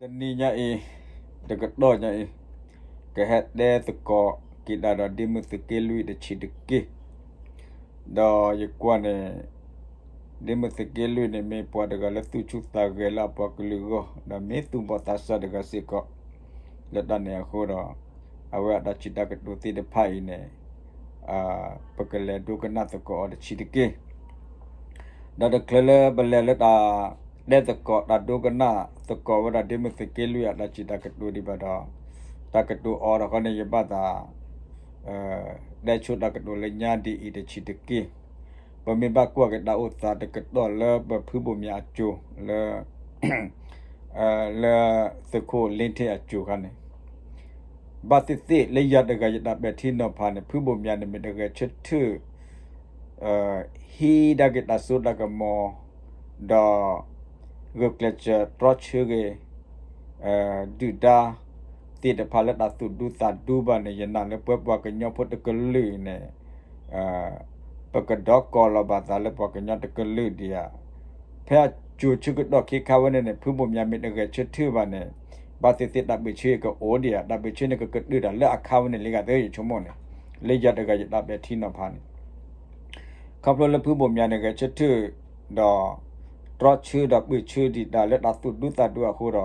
တနံၤညါအံၤ, တကတီၢ်ညါအံၤ, ကဟဲတဲသကိးက့ၤဒၣ်ဒီးဒ့မုၢ်သုးက့လွံၢ်တဆံးတက့ၢ်. ဒီးယကွၢ်န့ၣ်, ဒ့မုၢ်သုးက့လွံၢ်န့ၣ် မ့ၢ်ပှၤတဂၤလၢသူၣ်ဆူၣ်သးဂဲၤလၢအပှၤကလုာ်အဂီၢ်, ဒီးမ့ၢ်သူၣ်ဘီၣ်သးစၢ်တဂၤစ့ၢ်ကီး. လၢတၢ်န့ၣ်အဃိဒီး, အဝဲအတၢ်စံးတၢ်ကတိၤသ့ၣ်တဖၣ်အံၤန့ၣ်, ပကလဲၤဒိကနၣ်သကိးအီၤတဆံးတက့ၢ်. ဒီးတချုးလၢပလဲၤလၢတၢ်တဲသကိး တၢ်ဒိကနၣ်သကိးဝဲဒၣ်ဒ့မုၢ်သုးက့လွံၢ်အတၢ်စံးတၢ်ကတိၤဒံးဘၣ်ဒီး, တၢ်ကတိၤအီၤဒီးဃီန့ၣ် ယဘၣ်သး တဲဆိတၢ်ကတိၤလၢညါဒ်အံၤတဆံးတက့ၢ်. ပမ့ၢ်ဘၣ်ကွၢ်က့ၤတၢ်အိၣ်သးတကတီၢ်လၢပဖုဘိၣ်မၠးအစိၤလၢ လၢသုးခိၣ်လ့ထ့အစိၤခါန့ၣ်, ဘၣ်သ့ၣ်သ့ၣ်လၢယၤတဂၤယတၢ်ပဲာ်ထံနီၤဖးန့ၣ် ဖုဘိၣ်မၠးန့ၣ်မ့ၢ်တဂဲၤဆၢထၢၣ် ဟံးဒၣ်က့ၤတၢ်စိတၢ်ကမီၤ, ဒီး ဂုာ်ကျဲးစၢးတြီဆၢက့ၤ ဒုၣ်ဒါသ့ၣ်တဖၣ်လၢတၢ်သူၣ်ဒူသးဒူဘၣ်န့ၣ် ယနာ်လၢပဝဲပှၤကညီဖိတကလုာ်န့ၣ် ပကဒီးကီၢ်လီၤဘၣ်သးလၢပှၤကညီတကလုာ်ဒံးဧါ. ဖဲအစိၤဆၢကတီၢ်ခံခါဝဲန့ၣ်န့ၣ် ဖုဘိၣ်မၠးမ့ၢ်တဂဲၤဆၢထၢၣ်ဘၣ်န့ၣ် ဘၣ်သ့ၣ်သ့ၣ်တၢ်ဘှံးဆၢအံၤကအိၣ်ဒံးဧါ. တၢ်ဘှံးဆၢန့ၣ် ကကတၢၢ်တၢ်လၢအခါဝဲန့ၣ်လံဂၤသ့ ယဆိကမိၣ်န့ၣ်, လၢယၤတဂၤယတၢ်ပဲာ်ထံနီၤဖးန့ၣ် ခီဖျိလၢဖုဘိၣ်မၠးန့ၣ်ဂဲၤဆၢထၢၣ် ဒီး တြီဆၢဒီးဘှံးဆၢဒံးတၢ်လၢတၢ်သူၣ်ဒူသးဒူအဃိဒီး,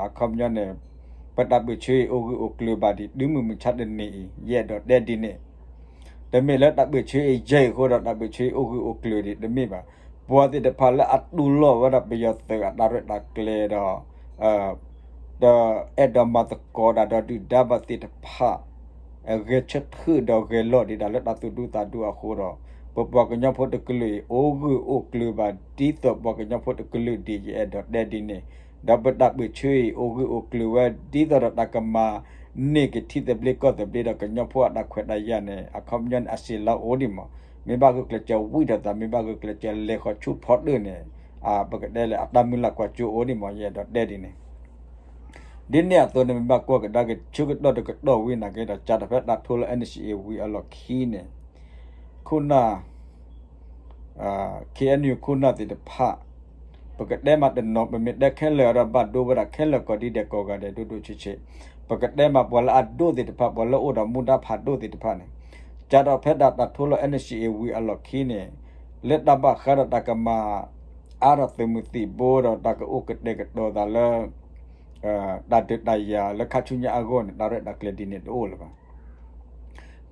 အခီပညီန့ၣ် ပတၢ်ဘှံးဆၢအံၤအိၣ်ဂၢၢ်အိၣ်ကျၢၤဘၣ်ဒံး တုၤမုၢ်မဆါတနံၤအံၤ ယအဲၣ်ဒိးတဲဒ်န့ၣ်. တမ့ၢ်လၢတၢ်ဘှံးဆၢအံၤယဲၢ်အဃိဒီး တၢ်ဘှံးဆၢအံၤအိၣ်ဂၢၢ်အိၣ်ကျၢၤဒံး တမ့ၢ်ဘၣ်. ပှၤသ့ၣ်တဖၣ်လၢအတူၢ်လိာ်ဝဲဒၣ်ပယီၤသုးအတၢ်ရဲၣ်တၢ်ကျဲၤဒီး တအဲၣ်ဒိးမၤသကိးတၢ်ဒီးဒုၣ်ဒါဘၣ်သ့ၣ်တဖၣ် ဂဲၤဆၢထၢၣ်ဒီးဂဲၤလိာ်ဒံးတၢ်လၢတၢ်သူၣ်ဒူသးဒူအဃိဒီး, ပပှၤကညီဖိတကလုာ်အံၤ အိၣ်ဂၢၢ်အိၣ်ကျၢၤဘၣ်ဒ်သိးပှၤကညီဖိတကလုာ်ဒံး ယအဲၣ်ဒိးတဲဒ်န့ၣ်. ဒီးပတၢ်ဘှံးဆၢအံၤ အိၣ်ဂၢၢ်အိၣ်ကျၢၤဝဲဒ်သိးဒီးတၢ်ကမၤန့ၢ်က့ၤထံသဘျ့ကီၢ်သဘျ့ဒီးကညီဖိအတၢ်ခွဲးတၢ်ယာ်န့ၣ် အခီပညီန့ၣ် အစံးလၢအိၣ်ဒံးမး. မ့ၢ်ဘၣ်ဂုာ်ကျဲးစၢးဝံၣ်ဒီးသး မ့ၢ်ဘၣ်ဂုာ်ကျဲးစၢးလဲၤဃီၤဆူဖီတၢၣ်န့ၣ်, ပကတဲလၢအတၢ်မုၢ်လၢ်ကွၢ်စိအိၣ်ဒံးမး ယအဲၣ်ဒိးတဲဒ်န့ၣ်. ဒ်န့ၣ်အသိးန့ၣ် မ့ၢ်ဘၣ်ကွၢ်ကဒါက့ၤဆၢကတီၢ်တကတီၢ်ဝံၤနာ်က့ဒီး စးထီၣ်ဖဲတၢ်ထိလၢ NCA ဝံၤအလီၢ်ခံန့ၣ်, ခိၣ်နၢ် KNU ခိၣ်နၢ်သ့ၣ်တဖၣ်, ပကတဲမးတနီၤ ပမ့ၢ်တဲခဲလၢာ်ဒီးဘၣ်ဒိဝဲဒၣ်ခဲလၢာ်ကိးဒံဒဲးကိးဂၤဒဲး ဒိၣ်ဒိၣ်ဆံးဆံး, ပကတဲမးပှၤလၢအဒိၣ်သ့ၣ်တဖၣ် ပှၤလၢအိၣ်ဒီးမူဒါဖးဒိၣ်သ့ၣ်တဖၣ်န့ၣ်, စးထီၣ်ဖဲဒၣ်တၢ်ထိလၢ NCA ဝံၤအလီၢ်ခံန့ၣ်, လၢတၢ်ဘၣ်ဃးဒီးတၢ်ကမၤအါထီၣ်သုးမုၢ်သံၣ်ဘိဒီးတၢ်ကအိၣ်ကတဲာ်ကတီၤသးလၢ တၢ်ဒုးတၢ်ယၤလၢခါဆူညါအဂီၢ်န့ၣ် တၢ်ရဲၣ်တၢ်ကျဲၤဒ်န့ၣ်တအိၣ်လၢၤဘၣ်.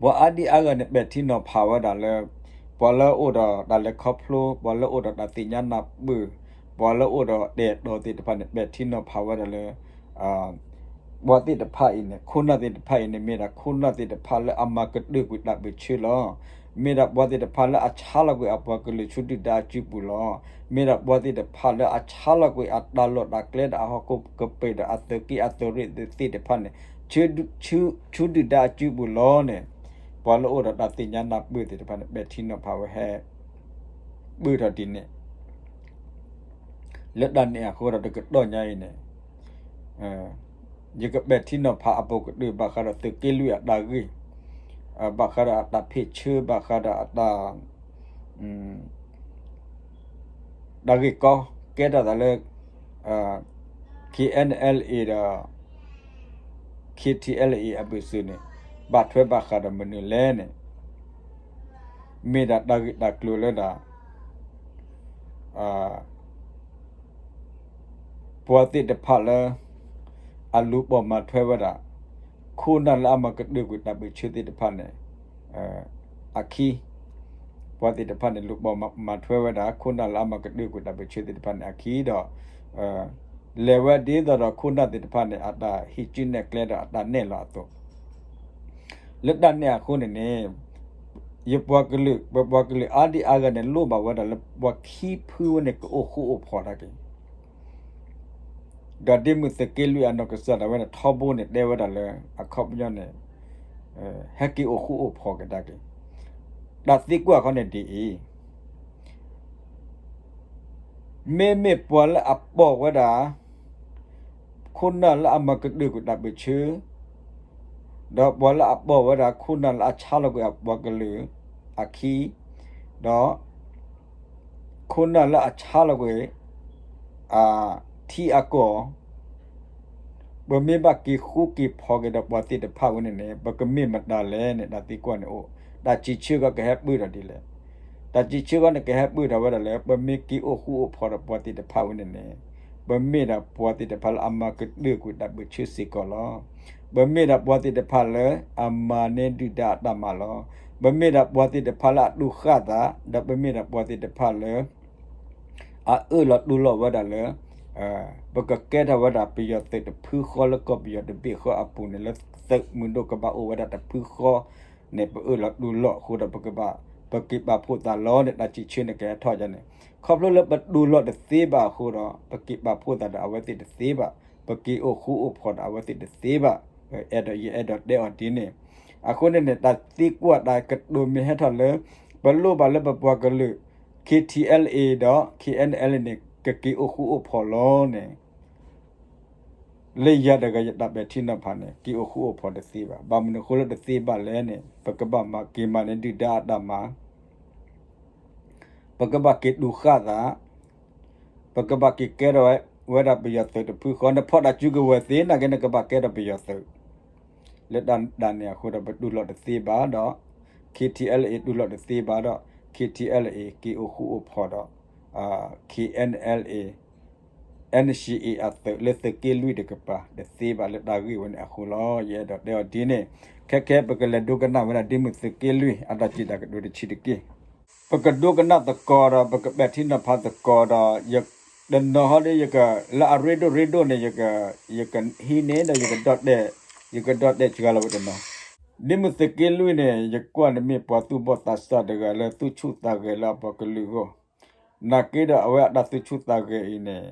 ပှၤအါဒံအါဂၤန့ၣ် ပဲာ်ထံနီၤဖးဝဲဒၣ်လၢ ပှၤလၢအိၣ်ဒီးတၢ်လဲၤခီဖျိ, ပှၤလၢအိၣ်ဒီးတၢ်သ့ၣ်ညါနၢ်ပၢၢ်, ပှၤလၢအိၣ်ဒီးတဲာ်တီၤသ့ၣ်တဖၣ်န့ၣ် ပဲာ်ထံနီၤဖးဝဲဒၣ်လၢ ပှၤသ့ၣ်တဖၣ်အံၤန့ၣ် ခိၣ်နၢ်သ့ၣ်တဖၣ်အံၤန့ၣ် မ့ၢ်ဒၣ်ခိၣ်နၢ်သ့ၣ်တဖၣ်လၢအမၤကတၢၢ်ကွံာ်တၢ်ဘှံးဆၢလီၤ. မ့ၢ်ဒၣ်ပှၤသ့ၣ်တဖၣ်လၢအဆါလီၤကွံာ်အပှၤကလုာ်ဆူဒုၣ်ဒါအစုပူၤလီၤ. မ့ၢ်ဒၣ်ပှၤသ့ၣ်တဖၣ်လၢအဆါလီၤကွံာ်အတၢ်လီၢ်တၢ်ကျဲဒီးအဟီၣ်ခိၣ်ကပ့ၤဒီးအသုးက့အသုးရ့ၣ်သ့ၣ်တဖၣ်န့ၣ် ဆူဒုၣ်ဒါအစုပူၤလီၤန့ၣ်, ပှၤလၢအိၣ်ဒီးတၢ်သ့ၣ်ညါနၢ်ပၢၢ်သ့ၣ်တဖၣ်န့ၣ် ပဲာ်ထံနီၤဖးဝဲဟဲ ပၢၢ်ထီၣ်ဒ်န့ၣ် လၢတၢ်န့ၣ်အဃိဒီးတကတီၢ်ညါအံၤန့ၣ်, ယကပဲာ်ထံနီၤဖးအပူၤကတၢၢ် ဘၣ်ဃးဒီးသုးက့လွံၢ်အတၢ်ဂ့ၢ်, ဘၣ်ဃးဒီးအတၢ်ဖ့ၣ်ဆၢ, ဘၣ်ဃးဒီးအတၢ် တၢ်ဂ့ၢ်ကီကဲထီၣ်သးလၢ KNLA ဒီး KTLA အဘၢၣ်စၢၤန့ၣ် ဘၣ်ထွဲဘၣ်ဃးဒီးမနုၤလဲၣ်န့ၣ်, မ့ၢ်ဒၣ်တၢ်ဂ့ၢ်တၢ်ကျိၤလၢဒၣ် ပှၤသ့ၣ်တဖၣ်လၢ အလူၤပိာ်မၤထွဲဝဲဒၣ် ခိၣ်နၢ်လၢအမၤကတၢၢ်ကွံာ်တၢ်ဘှံးဆၢသ့ၣ်တဖၣ်န့ၣ် အခံ, ပှၤသ့ၣ်တဖၣ်န့ၣ် လူၤပိာ်မၤထွဲဝဲဒၣ် ခိၣ်နၢ်လၢအမၤကတၢၢ်ကွံာ်တၢ်ဘှံးဆၢသ့ၣ်တဖၣ်န့ၣ်အခံဒီး လဲၤဝဲဒ်သိးဒီးခိၣ်နၢ်သ့ၣ်တဖၣ်န့ၣ် အတၢ်ဟံးစုနဲၣ်ကျဲဒီးအတၢ်နဲၣ်လီၤအသိး လၢတၢ်န့ၣ်အဃိန့ၣ်န့ၣ် ယပှၤကလုာ် ပပှၤကလုာ်အါဒံအါဂၤန့ၣ် လိၣ်ဘၣ်ဝဲဒၣ်လၢပှၤခံဖုဝဲန့ၣ် ကအိၣ်ဃူအိၣ်ဖိးတၢ်က့ၤ ဒီးဒ့မုၢ်သုးက့လွံၢ်အနီၢ်ကစၢ်ဒၣ်ဝဲန့ၣ် ထီဘိန့ၣ် တဲဝဲဒၣ်လၢ အခီပညီန့ၣ် ဟဲက့ၤအိၣ်ဃူအိၣ်ဖိးက့ၤတၢ်က့ၤ တၢ်သံကွၢ်ခီန့ၣ်ဒ်အံၤ မ့မ့ၢ်ပှၤလၢအပိာ်ဝဲဒၣ် ခိၣ်နၢ်လၢအမၤကတၢၢ်ကွံာ်တၢ်ဘှံးဆၢ ဒီးပှၤလၢအပိာ်ဝဲဒၣ်ခိၣ်နၢ်လၢအဆါလီၤကွံာ်အပှၤကလုာ်အခံ ဒီး ခိၣ်နၢ်လၢအဆါလီၤကွံာ် အထံအကီၢ် ပမ့ၢ်ဘၣ်က့ၤဃူက့ၤဖိးက့ၤဒီးပှၤသ့ၣ်တဖၣ်ဝဲန့ၣ်န့ၣ် ပကမ့ၢ်မတၤလဲၣ်န့ၣ် တၢ်သံကွၢ်န့ၣ်အိၣ်, တၢ်စံးဆၢကီးကဟဲပၢၢ်ထီၣ်ဒ်လဲၣ်. တၢ်စံးဆၢကီးန့ၣ် ကဟဲပၢၢ်ထီၣ်ဝဲဒၣ်လၢ ပမ့ၢ်က့ၤအိၣ်ဃူအိၣ်ဖိးဒီးပှၤသ့ၣ်တဖၣ်ဝဲန့ၣ်န့ၣ် ပမ့ၢ်ဒၣ်ပှၤသ့ၣ်တဖၣ်လၢအမၤကတၢၢ်ကွံာ်တၢ်ဘၢၣ်ဆၢစ့ၢ်ကီးလီၤ. ပမ့ၢ်ဒၣ်ပှၤသ့ၣ်တဖၣ်လၢ အမၤန့ၢ်ဒုၣ်ဒါအတၢ်မၤလီၤ. ပမ့ၢ်ဒၣ်ပှၤသ့ၣ်တဖၣ်လၢအတူၢ်ဃၣ်သး ဒီးပမ့ၢ်ဒၣ်ပှၤသ့ၣ်တဖၣ်လၢ အအၢၣ်လီၤတူၢ်လိာ်ဝဲဒၣ်လၢ ပကကဲထီၣ်ဝဲဒၣ်ပယီၤသုးတဖုဃီလၢကီၢ်ပယီၤတဘ့ၣ်ဃီအပူၤန့ၣ် လၢသုးမုၢ်ဒိၣ်ကဘၣ်အိၣ်ဝဲဒၣ်တဖုဃီန့ၣ် ပအၢၣ်လီၤတူၢ်လိာ်အဃိဒီး ပကဘၣ် ပက့ၤပာ်ဖှိၣ်သးလီၤန့ၣ် တၢ်စံးဆၢန့ၣ် ကဟဲထီၣ်ယါန့ၣ်. ခီဖျိလၢပတူၢ်လိာ်တသ့ဘၣ်အဃိဒီး ပက့ၤပာ်ဖှိၣ်သးဒီးအဝဲသ့ၣ်တသ့ဘၣ်, ပက့ၤအိၣ်ဃူအိၣ်ဖိးဒီးအဝဲသ့ၣ်တသ့ဘၣ်. အဲၣ်ဒိး ယအဲၣ်ဒိးတဲအီၤဒ်န့ၣ်. အဃိန့ၣ်န့ၣ် တၢ်သံကွၢ်တၢ်ကတိၤမ့ၢ်ဟဲထီၣ်လၢ ပလိၣ်ဘၣ်လၢပပှၤကလုာ် K T L A ဒီး K N L A န့ၣ် ကက့ၤအိၣ်ဃူအိၣ်ဖိးလီၤန့ၣ် လၢယၤတဂၤယတၢ်ပဲာ်ထံနီၤဖးန့ၣ် က့ၤအိၣ်ဃူအိၣ်ဖိးတသ့ဘၣ်. ဘၣ်မနုၤအဃိလၢတသ့ဘၣ်လဲၣ်န့ၣ် ပကဘၣ်မၤက့ၤမၤန့ၢ်ဒုၣ်ဒါအတၢ်မၤ, ပကဘၣ်က့ၤတူၢ်ဃၣ်သး, ပကဘၣ်က့ၤကဲထီၣ်ဝဲဒၣ်ပယီၤသုးတဖုဃီ, နဖီၣ်တၢ်စုကဝဲၤသ့ နာ်က့နကဘၣ်ကဲထီၣ်ပယီၤသုး. လၢတၢ်ဒၣ်န့ၣ်အဃိဒီး ပတူၢ်လိာ်တသ့ဘၣ်ဒီး K T L A တူၢ်လိာ်တသ့ဘၣ်ဒီး K T L A က့ၤအိၣ်ဃူအိၣ်ဖိးဒီး K N L A N C A အသုးလၢသုးက့လွံၢ်တကပၤ တသ့ဘၣ်လၢတၢ်ဂ့ၢ်ဝဲန့ၣ်အဃိလီၤ. ယအဲၣ်ဒိးတဲအီၤဒ်န့ၣ်. ခဲခဲပကလဲၤဒိကနၣ်ဝဲဒၣ် ဒ်မုၢ်သုးက့လွံၢ် အတၢ်စံးတၢ်ကတိၤတဆံးတက့ၢ်. ပကဒိကနၣ်သကိးဒီး ပကပဲာ်ထံနီၤဖးသကိးဒီး တနီၤဟီဒီး ယက လၢအရ့ဒိၣ်ရ့ဒိၣ်န့ၣ် ယကဟံးန့ၢ်ဒီး ယကဒိးတဲ, ယကဒိးတဲစှၤလီၤဝဲတနီၤ. ဒ်မုၢ်သုးက့လွံၢ်န့ၣ် ယကွၢ်န့ၣ်မ့ၢ်ပှၤသူၣ်ဘီၣ်သးစၢ်တဂၤလၢသူၣ်ဆူၣ်သးဂဲၤလၢအပှၤကလုာ်အဂီၢ်, နာ်က့ဒီးအဝဲအတၢ်သူၣ်ဆူၣ်သးဂဲၤအံၤန့ၣ်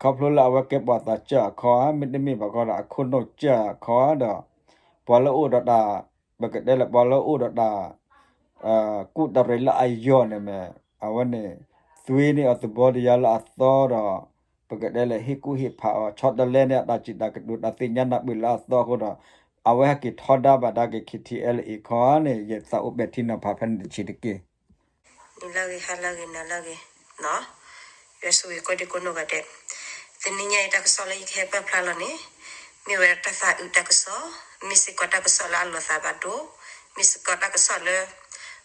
ခီဖျိလၢအဝဲကဲပှၤသးစၢ်အခီဧါ, မ့တမ့ၢ်ဘၣ်ခီဒီး အခိၣ်နူာ်စၢ်အခီဧါဒီး ပှၤလၢအိၣ်ဒီးတၢ်, ပကတဲလၢပှၤလၢအိၣ်ဒီးတၢ် ကူၣ်တရံးလၢအယီၢ်န့ၣ်မ့ၢ် အဝဲန့ၣ် သွ့န့ၢ်အီၤသဘီတယါလၢအသီဒီး ပကတဲလၢဟ့ၣ်ကူၣ်ဟ့ၣ်ဖးအီၤ ဆီတလဲန့ၢ်အတၢ်စံးတၢ်ကတိၤတၢ်သ့ၣ်ညါနၢ်ပၢၢ်လၢအသီအဃိဒီး အဝဲဟဲက့ၤထီဒါဘၣ်ဒါက့ၤ K T L A အခီဧါန့ၣ် ယသးအိၣ်ပဲာ်ထံနီၤဖးဖဲန့ၣ်တဆံးတက့ၢ်. နံၤလၢအဂ့ၤ ဟါလၢအဂ့ၤ နၤလၢအဂ့ၤ, ယွၤဆိၣ်ဂ့ၤကိးဒံကိးနီၢ်ဂၤဒဲး, တနံၤညါအံၤတၢ်ကစီၣ်လၢယကဟဲပာ်ဖျါလီၤန့ၣ် မ့ၢ်ဝဲတၢ်သးအုးတၢ်ကစီၣ်, မ့ၢ်စ့ၢ်ကီးတၢ်ကစီၣ်လၢအလီၤသးဘၣ်ဒိ, မ့ၢ်စ့ၢ်ကီးတၢ်ကစီၣ်လၢ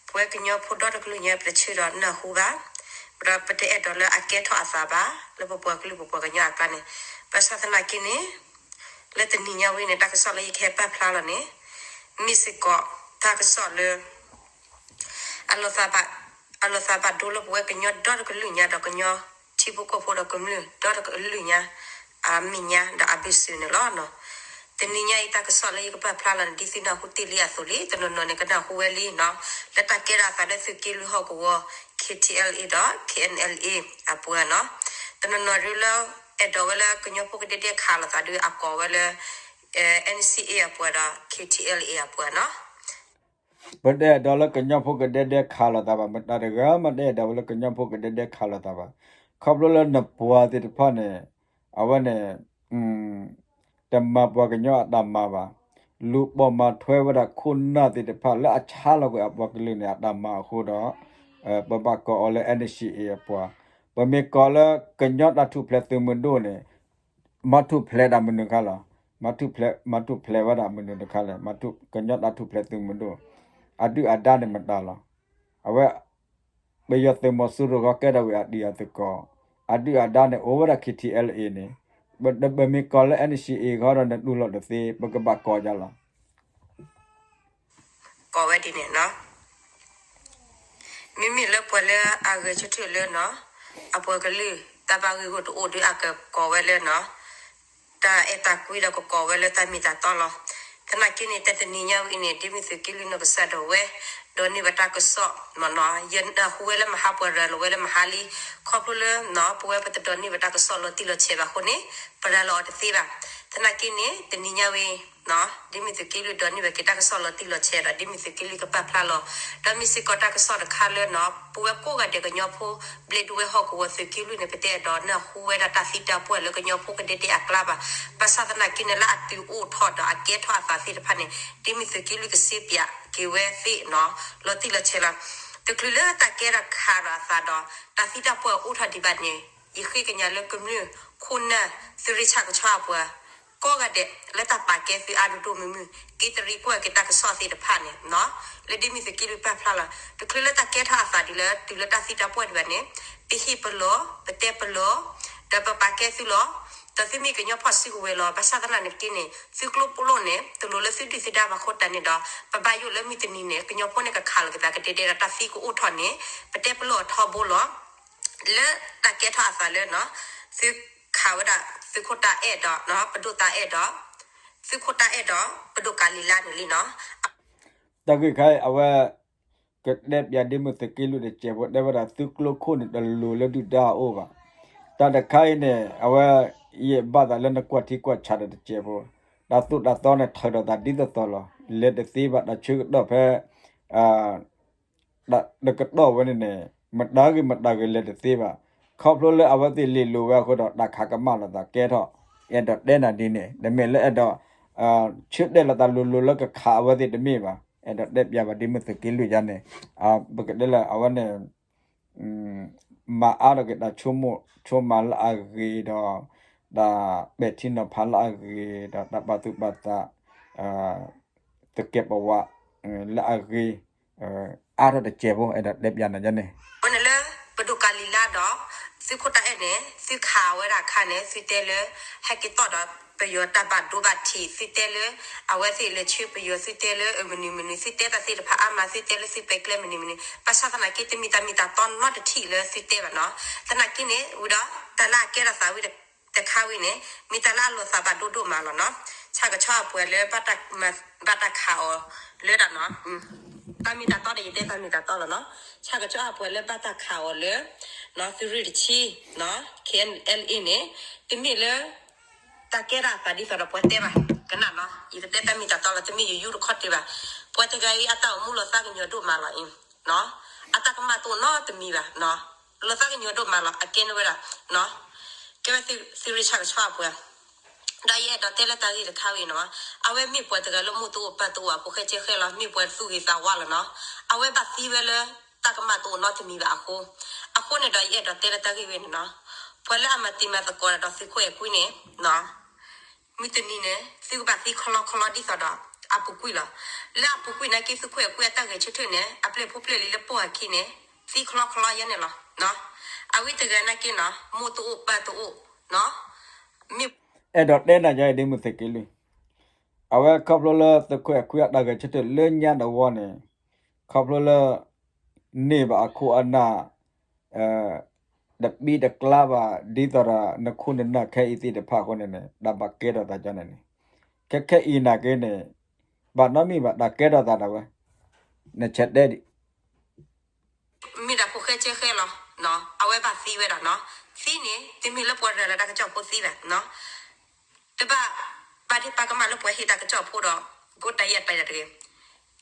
ပဝဲကညီဖိဒီတကလုာ်ညါပတဆၢဒီးနၢ်ဟူဘၣ်, ဒီးပတအဲၣ်ဒိးလၢအကဲထီၣ်အသးဘၣ် လၢပပှၤကလုာ်ပပှၤကညီအကျါန့ၣ်, ဘၣ်ဆၣ်သနာ်က့န့ၣ် လၢတနံၤညါဝဲန့ၣ် တၢ်ကစီၣ်လၢယကဟဲပာ်ဖျါလီၤန့ၣ် မ့ၢ်စ့ၢ်ကီးတၢ်ကစီၣ်လၢ အလီၤသးဘၣ်ဒိလၢပဝဲကညီဒီတကလုာ်ညါဒီးကညီထံဖိကီၢ်ဖိဒီးကမျၢၢ်ဒီတကလုာ်ညါ အမဲာ်ညါဒီးအဘၢၣ်စၢၤန့ၣ်လီၤ. တနံၤညါအံၤတၢ်ကစီၣ်လၢယကပာ်ဖျါလီၤန့ၣ် ဒ်သုနၢ်ဟူတ့ၢ်လံအသိးလံ တနီၤနီၤန့ၣ်ကနၢ်ဟူဝဲလံနီၤ, လၢတၢ်ကဲထီၣ်အသးလၢသုးက့လွံၢ်ဟီၣ်ကဝီၤ K T L A ဒီး K N L A အပှၤနီၤ, တနီၤနီၤဒုလၢ အဲၣ်ဒိးဝဲလၢကညီဖိကဒဲဒဲခးလိာ်သးဒုအကိးဝဲလၢ N C A အပှၤဒီး K T L A အပှၤနီၤ. ပတအဲၣ်ဒိးလၢကညီဖိကဒဲဒဲခးလိာ်သးဘၣ်, မတၤတဂၤမးတအဲၣ်ဒိးဝဲလၢကညီဖိကဒဲဒဲခးလိာ်သးဘၣ်. ခီဖျိလၢနပှၤသ့ၣ်တဖၣ်န့ၣ် အဝဲန့ၣ် တမၤပှၤကညီအတၢ်မၤဘၣ်, လူၤပိာ်မၤထွဲဝဲဒၣ်ခိၣ်နၢ်သ့ၣ်တဖၣ်လၢအဆါလီၤကွံာ်အပှၤကလုာ်န့ၣ် အတၢ်မၤအဃိဒီး ပဘၣ်ကိးအီၤလၢ N C A အပှၤ, ပမ့ၢ်ကိးလၢကညီတၢ်ထူၣ်ဖျဲးသုးမုၢ်ဒိၣ်န့ၣ် မၤထူၣ်ဖျဲးဒၣ်မနုၤခါလီၤ. မၤထူၣ်ဖျဲး, မၤထူၣ်ဖျဲးဝဲဒၣ်မနုၤတခါလဲၣ်, ကညီတၢ်ထူၣ်ဖျဲးသုးမုၢ်ဒိၣ် အဒုၣ်အဒါန့ၣ်မတၤလီၤ. အဝဲ ပယီၤသုးမီၤစိရိၤဃီကဲထီၣ်ဝံၤအတံၤအသကိး, အဒုၣ်အဒါန့ၣ် အိၣ်ဝဲဒၣ် K T L A န့ၣ်, ပမ့ၢ်ကိးလၢ N C A ဃီဒီးနတူၢ်လိာ်တသ့, ပကဘၣ်ကိးယါလီၤ. ကိးဝဲဒ်န့ၣ်နီၤ, မ့မ့ၢ်လၢပှၤလၢအဂဲၤဆၢထၢၣ်လၢနီၤ, အပှၤကလုာ်တၢ်ဘၣ်ဂ့ၢ်ဂီၢ်တအိၣ်ဒီးအကကိးဝဲလၢနီၤ တၢ်အဲၣ်တၢ်ကွံဒီးကကိးဝဲလၢတၢ်မ့ၢ်တၢ်တီလီၤ. သနာ်က့န့ၣ် တၢ်တနံၤညါဝဲအံၤန့ၣ် ဒ်မ့ၢ်သုးက့လွံၢ်နီၢ်ကစၢ်ဒၣ်ဝဲ ဒိးန့ၢ်ဘၣ်တၢ်ကစီၣ်မ့ၢ်နီၤ, ယနၢ်ဟူဝဲလၢမဟါ ပှၤရၤလီၤဝဲလၢမဟါလံ, ခီဖျိလၢနီၤ ပဝဲပတဒိးန့ၢ်ဘၣ်တၢ်ကစီၣ်လီၤတံၢ်လီၤဆဲးဘၣ်အဃိန့ၣ် ပရၤလီၤအီၤတသ့ဘၣ်. သနာ်က့န့ၣ် တနံၤညါဝဲ ဒ်မ့ၢ်သုးက့လွံၢ်ဒိးန့ၢ်ဘၣ်က့ၤတၢ်ကစီၣ်လီၤတံၢ်လီၤဆဲးဒီး ဒ်မ့ၢ်သုးက့လွံၢ်ကပာ်ဖျါလီၤ, ဒီးမ့ၢ်စ့ၢ်ကီးတၢ်ကစီၣ်တခါလၢနီၤ ပဝဲကိးဂၤဒဲးကညီဖိ ဘျ့ဒိဝဲဟီၣ်ကဝီၤသုးက့လွံၢ်န့ၣ် ပတအဲၣ်ဒိးနၢ်ဟူဝဲဒၣ်တၢ်သံတၢ်ပှၢ်လၢကညီဖိကဒဲဒဲအကျါဘၣ်. ဘၣ်ဆၣ်သနာ်က့န့ၣ် လၢအတုၤအိၣ်ထီၣ်ဒီးအကဲထီၣ်အသးသ့ၣ်တဖၣ်န့ၣ် ဒ်မ့ၢ်သုးက့လွံၢ်ကစ့ပၠးက့ၤဝဲသ့ၣ်နီၤ လီၤတံၢ်လီၤဆဲးလီၤ. တချုးလၢတၢ်ကဲထီၣ်ခးဒီးအသးဒီး တၢ်သံတၢ်ပှၢ်အိၣ်ထီၣ်ဒံးဘၣ်န့ၣ် ယဃ့ကညးလၢကမျၢၢ်ခိၣ်နၢ် သုးရ့ၣ်ဆၣ်ကဆီအပှၤ ကိးဂၤဒဲးလၢတၢ်ပာ်ကဲသုအါဒိၣ်ဒိၣ်မုၢ်မုၢ် က့တရံးကွၢ်က့ၤတၢ်ကစီၣ်သ့ၣ်တဖၣ်န့ၣ်နီၤ, လၢဒ်မ့ၢ်သုးက့လွံၢ်ပာ်ဖျါလီၤ တချုးလၢတၢ်ကဲထီၣ်အသးဒ်လၢတုၤလၢတၢ်သံတၢ်ပှၢ်ဒံးဘၣ်န့ၣ် ပဟ့ၣ်ပလီၢ် ပတဲပလီၢ် ဒီးပပာ်ကဲသုလီၤ. ဒီးသုမ့ၢ်ကညီဖီၣ်စုကဝဲၤလီၤ ဘၣ်ဆၣ်သနာ်က့န့ၣ် သုကျိၣ်ပလိၣ်န့ၣ် တလိၤလၢသုဒုၣ်သုဒါဘၣ်အဃိတၢ်န့ၣ်ဒီး ပဘၣ်ယိၣ်လၢမုၢ်တနံၤန့ၣ် ကညီဖိန့ၣ်ကခးလီၤက့ၤသးကဒဲဒဲဒီးတၢ်သံကအိၣ်ထီၣ်န့ၣ် ပတဲပလီၢ်အထီဘိလီၤ. လၢတၢ်ကဲထီၣ်အသးလၢ သုခးဝဲဒၣ်သုးခိၣ်တၢ်အဲၣ်ဒီး ပဒိၣ်တၢ်အဲၣ်ဒီး သုးခိၣ်တၢ်အဲၣ်ဒီး ပဒိၣ်ကၤလံၤလါန့ၣ်လံနီၤ. တၢ်ဂ့ၢ်ခါအံၤ အဝဲ ကတဲပၠးဒ်မုၢ်သုးက့လွံၢ်တစဲးဖိ တဲဝဲဒၣ်သုကျိခိၣ်န့ၣ် တလိၤလၢဒုၣ်ဒါအအိၣ်ဘၣ်. တၢ်တခါအံၤန့ၣ် အဝဲ ယဘၣ်သးလၢနကွၢ်ထံကွၢ်ဆးဒီးတစဲးဖိ တၢ်သိၣ်တၢ်သီန့ၣ် ထုးထီၣ်သးဒ်သိးသိးလီၤ. လဲၤတသ့ဘၣ် တၢ်ဆၢကတီၢ်ဖဲ တကတီၢ်ဝဲန့ၣ်န့ၣ် မတၤဂ့ၤမတၤဂ့ၤလဲၤတသ့ဘၣ်. ခီဖျိလၢအဝဲသ့ၣ်လ့ၢ်လိၤဝဲအဃိဒီး တၢ်ခးကမၣ်လိာ်သးကဲထီၣ် အဲၣ်ဒိးတဲနၤဒ်န့ၣ် တမ့ၢ်လၢအဲၣ်ဒိး ဆၢတဲာ်လိာ်သးလိၤလိၤလၢကခးအဝဲသ့ၣ်တမ့ၢ်ဘၣ်. အဲၣ်ဒိးတဲပၠးဘၣ်ဒ်မုၢ်သုးက့လွံၢ်ယါန့ၣ် ပကတဲလၢအဝဲန့ၣ် မၤအါထီၣ်က့ၤတၢ်ဆိကမိၣ်ဆိကမးလၢအဂ့ၤဒီး တၢ်ပဲာ်ထံနီၤဖးလၢအဂ့ၤဒီး တၢ်ပာ်သူၣ်ပာ်သး သကဲးပဝးလၢအဂ့ၤ အါထီၣ်တစဲးဖိ အဲၣ်ဒိးတဲပၠးနၤယါန့ၣ် အဝဲန့ၣ်လၢ ပဒိၣ်ကၤလံၤလါဒီး သုးခိၣ်တၢ်အဲၣ်န့ၣ် သုခးဝဲဒၣ်အခါန့ၣ် သုတဲလၢ ဟဲက့ၤသီၣ်ဒီး ပယီၤတၢ်ဘၣ်ဒိဘၣ်ထံး သုတဲလၢ အဝဲသ့ၣ်လဲၤဆှၢပယီၤ သုတဲလၢမနုၤမနုၤ သုတဲတၢ်သ့ၣ်တဖၣ်အါမး သုတဲလၢသုပဲာ်ကျဲမနုၤမနုၤ ဘၣ်ဆၣ်သနာ်က့ တမ့ၢ်တၢ်မ့ၢ်တၢ်တီနီတထံၣ်လၢသုတဲဘၣ်နီၤ. သနာ်က့န့ၣ် ဝံၤဒီး တၢ်လၢအကဲထီၣ်သးဝံၤတခါဝံၤန့ၣ် မ့ၢ်တၢ်လၢအလိာ်သးဘၣ်ဒိဒိၣ်မးလီၤနီၤ. ဆၣ်ကဆီအပှဲၤလၢ ဘၣ်တၢ်ခးအီၤလၢဒၣ်နီၤ တၢ်မ့ၢ်တၢ်တီဒီး ယတဲတၢ်မ့ၢ်တၢ်တီလီၤနီၤ. ဆၣ်ကဆီအပှဲၤလၢဘၣ်တၢ်ခးအီၤလၢ သုးရ့ၣ်တဆံ K N L A န့ၣ် တမ့ၢ်လၢ တၢ်ကဲထီၣ်အသးဒ်သိးဒီးပှၤတဲဘၣ် ကနၣ်နီၤ ယတတဲတၢ်မ့ၢ်တၢ်တီလီၤ တမ့ၢ်ယယူၢ်တခီတ့ၢ်ဘၣ်. ပှၤတဂၤအံၤ အတၢ်အိၣ်မူလီၤသးကညီၤဒိၣ်မးလီၤအံၤ အတၢ်ကမၣ်တအိၣ်နီတမံၤဘၣ် လီၤသးကညီၤဒိၣ်မးလီၤ အကဲန့ၢ်ဝဲဒၣ် ကဲဝဲသုးရ့ၣ်ဆၣ်ကဆီအပှဲၤ ဒီးယအဲၣ်ဒိးတဲလၢတၢ်ဂ့ၢ်တခါဝံၤနီၤ အဝဲမ့ၢ်ပှၤတဂၤလၢမိၢ်တအိၣ်ပၢ်တအိၣ် အဖိၣ်ဃဲကဲဃဲလီၤ မ့ၢ်ပှၤသူၣ်ဂ့ၤသးဝါလီၤနီၤ အဝဲဘၣ်သံဝဲလၢ တၢ်ကမၣ်တအိၣ်နီတမံၤဘၣ်အဃိ အဃိန့ၣ်ဒီးယအဲၣ်ဒိးတဲလၢတၢ်ဂ့ၢ်ဝဲန့ၣ်နီၤ ပှၤလၢအမၤတံၤမၤသကိးဒီးသုးခိၣ်အဲၤကွံန့ၣ် မုၢ်တနံၤန့ၣ် သုကဘၣ်သံခီလီခီလီဒ်သိးဒီး အပူၤကွံာ်လီၤ. လၢအပူၤကွံာ်နာ်က့ သုးခိၣ်အဲၤကွံအတၢ်ဂဲၤဆၢထၢၣ်န့ၣ် အပျဲၢ်ဖိပျဲၢ်လံလၢပိၢ်အခံန့ၣ် သံခီလီခီလီယဲန့ၣ်လီၤ. အဝဲတဂၤနာ်က့နီၤ မိၢ်တအိၣ်ပၢ်တအိၣ် မ့ၢ် အဲၣ်ဒိးတဲနၤယါအံၤဒ်မုၢ်သုးက့လွံၢ် အဝဲခီဖျိလၢသုးခိၣ်အဲၤကွံအတၢ်ဂဲၤဆၢထၢၣ်လၢညါတဝီန့ၣ် ခီဖျိလၢ န့ၢ်ဘၣ်အခိၣ်အနၢ် တပံတကျါဘၣ် ဒ်သိးဒီးနခိၣ်နနၢ်ခဲအံၤသ့ၣ်တဖၣ်အဃိန့ၣ်န့ၣ် တၢ်ဘၣ်ကဲထီၣ်သးကန့ၣ်န့ၣ် ခဲခဲအံၤနာ်က့န့ၣ် ဘၣ်နီတမံၤဘၣ် တၢ်ကဲထီၣ်သးဒၣ်ဝဲ နဆဲးတဲဒံး မ့ၢ်ဒၣ်ဖိၣ်ဃဲကဲဃဲလီၤ. အဝဲဘၣ်သံဝဲဒၣ်နီၤ သံန့ၣ် တမ့ၢ်လၢပှၤရၤလီၤတၢ်ကစီၣ်ဖိသံဘၣ် တဘၣ် ဘၣ်ဒ့ပာ်ကမၣ်လၢပှၤဟ့ၣ်တၢ်ကစီၣ်ဖိဒီး ကိးတၢ်ယဲၢ်တၢ်ယဲၢ်တဂ့ၤ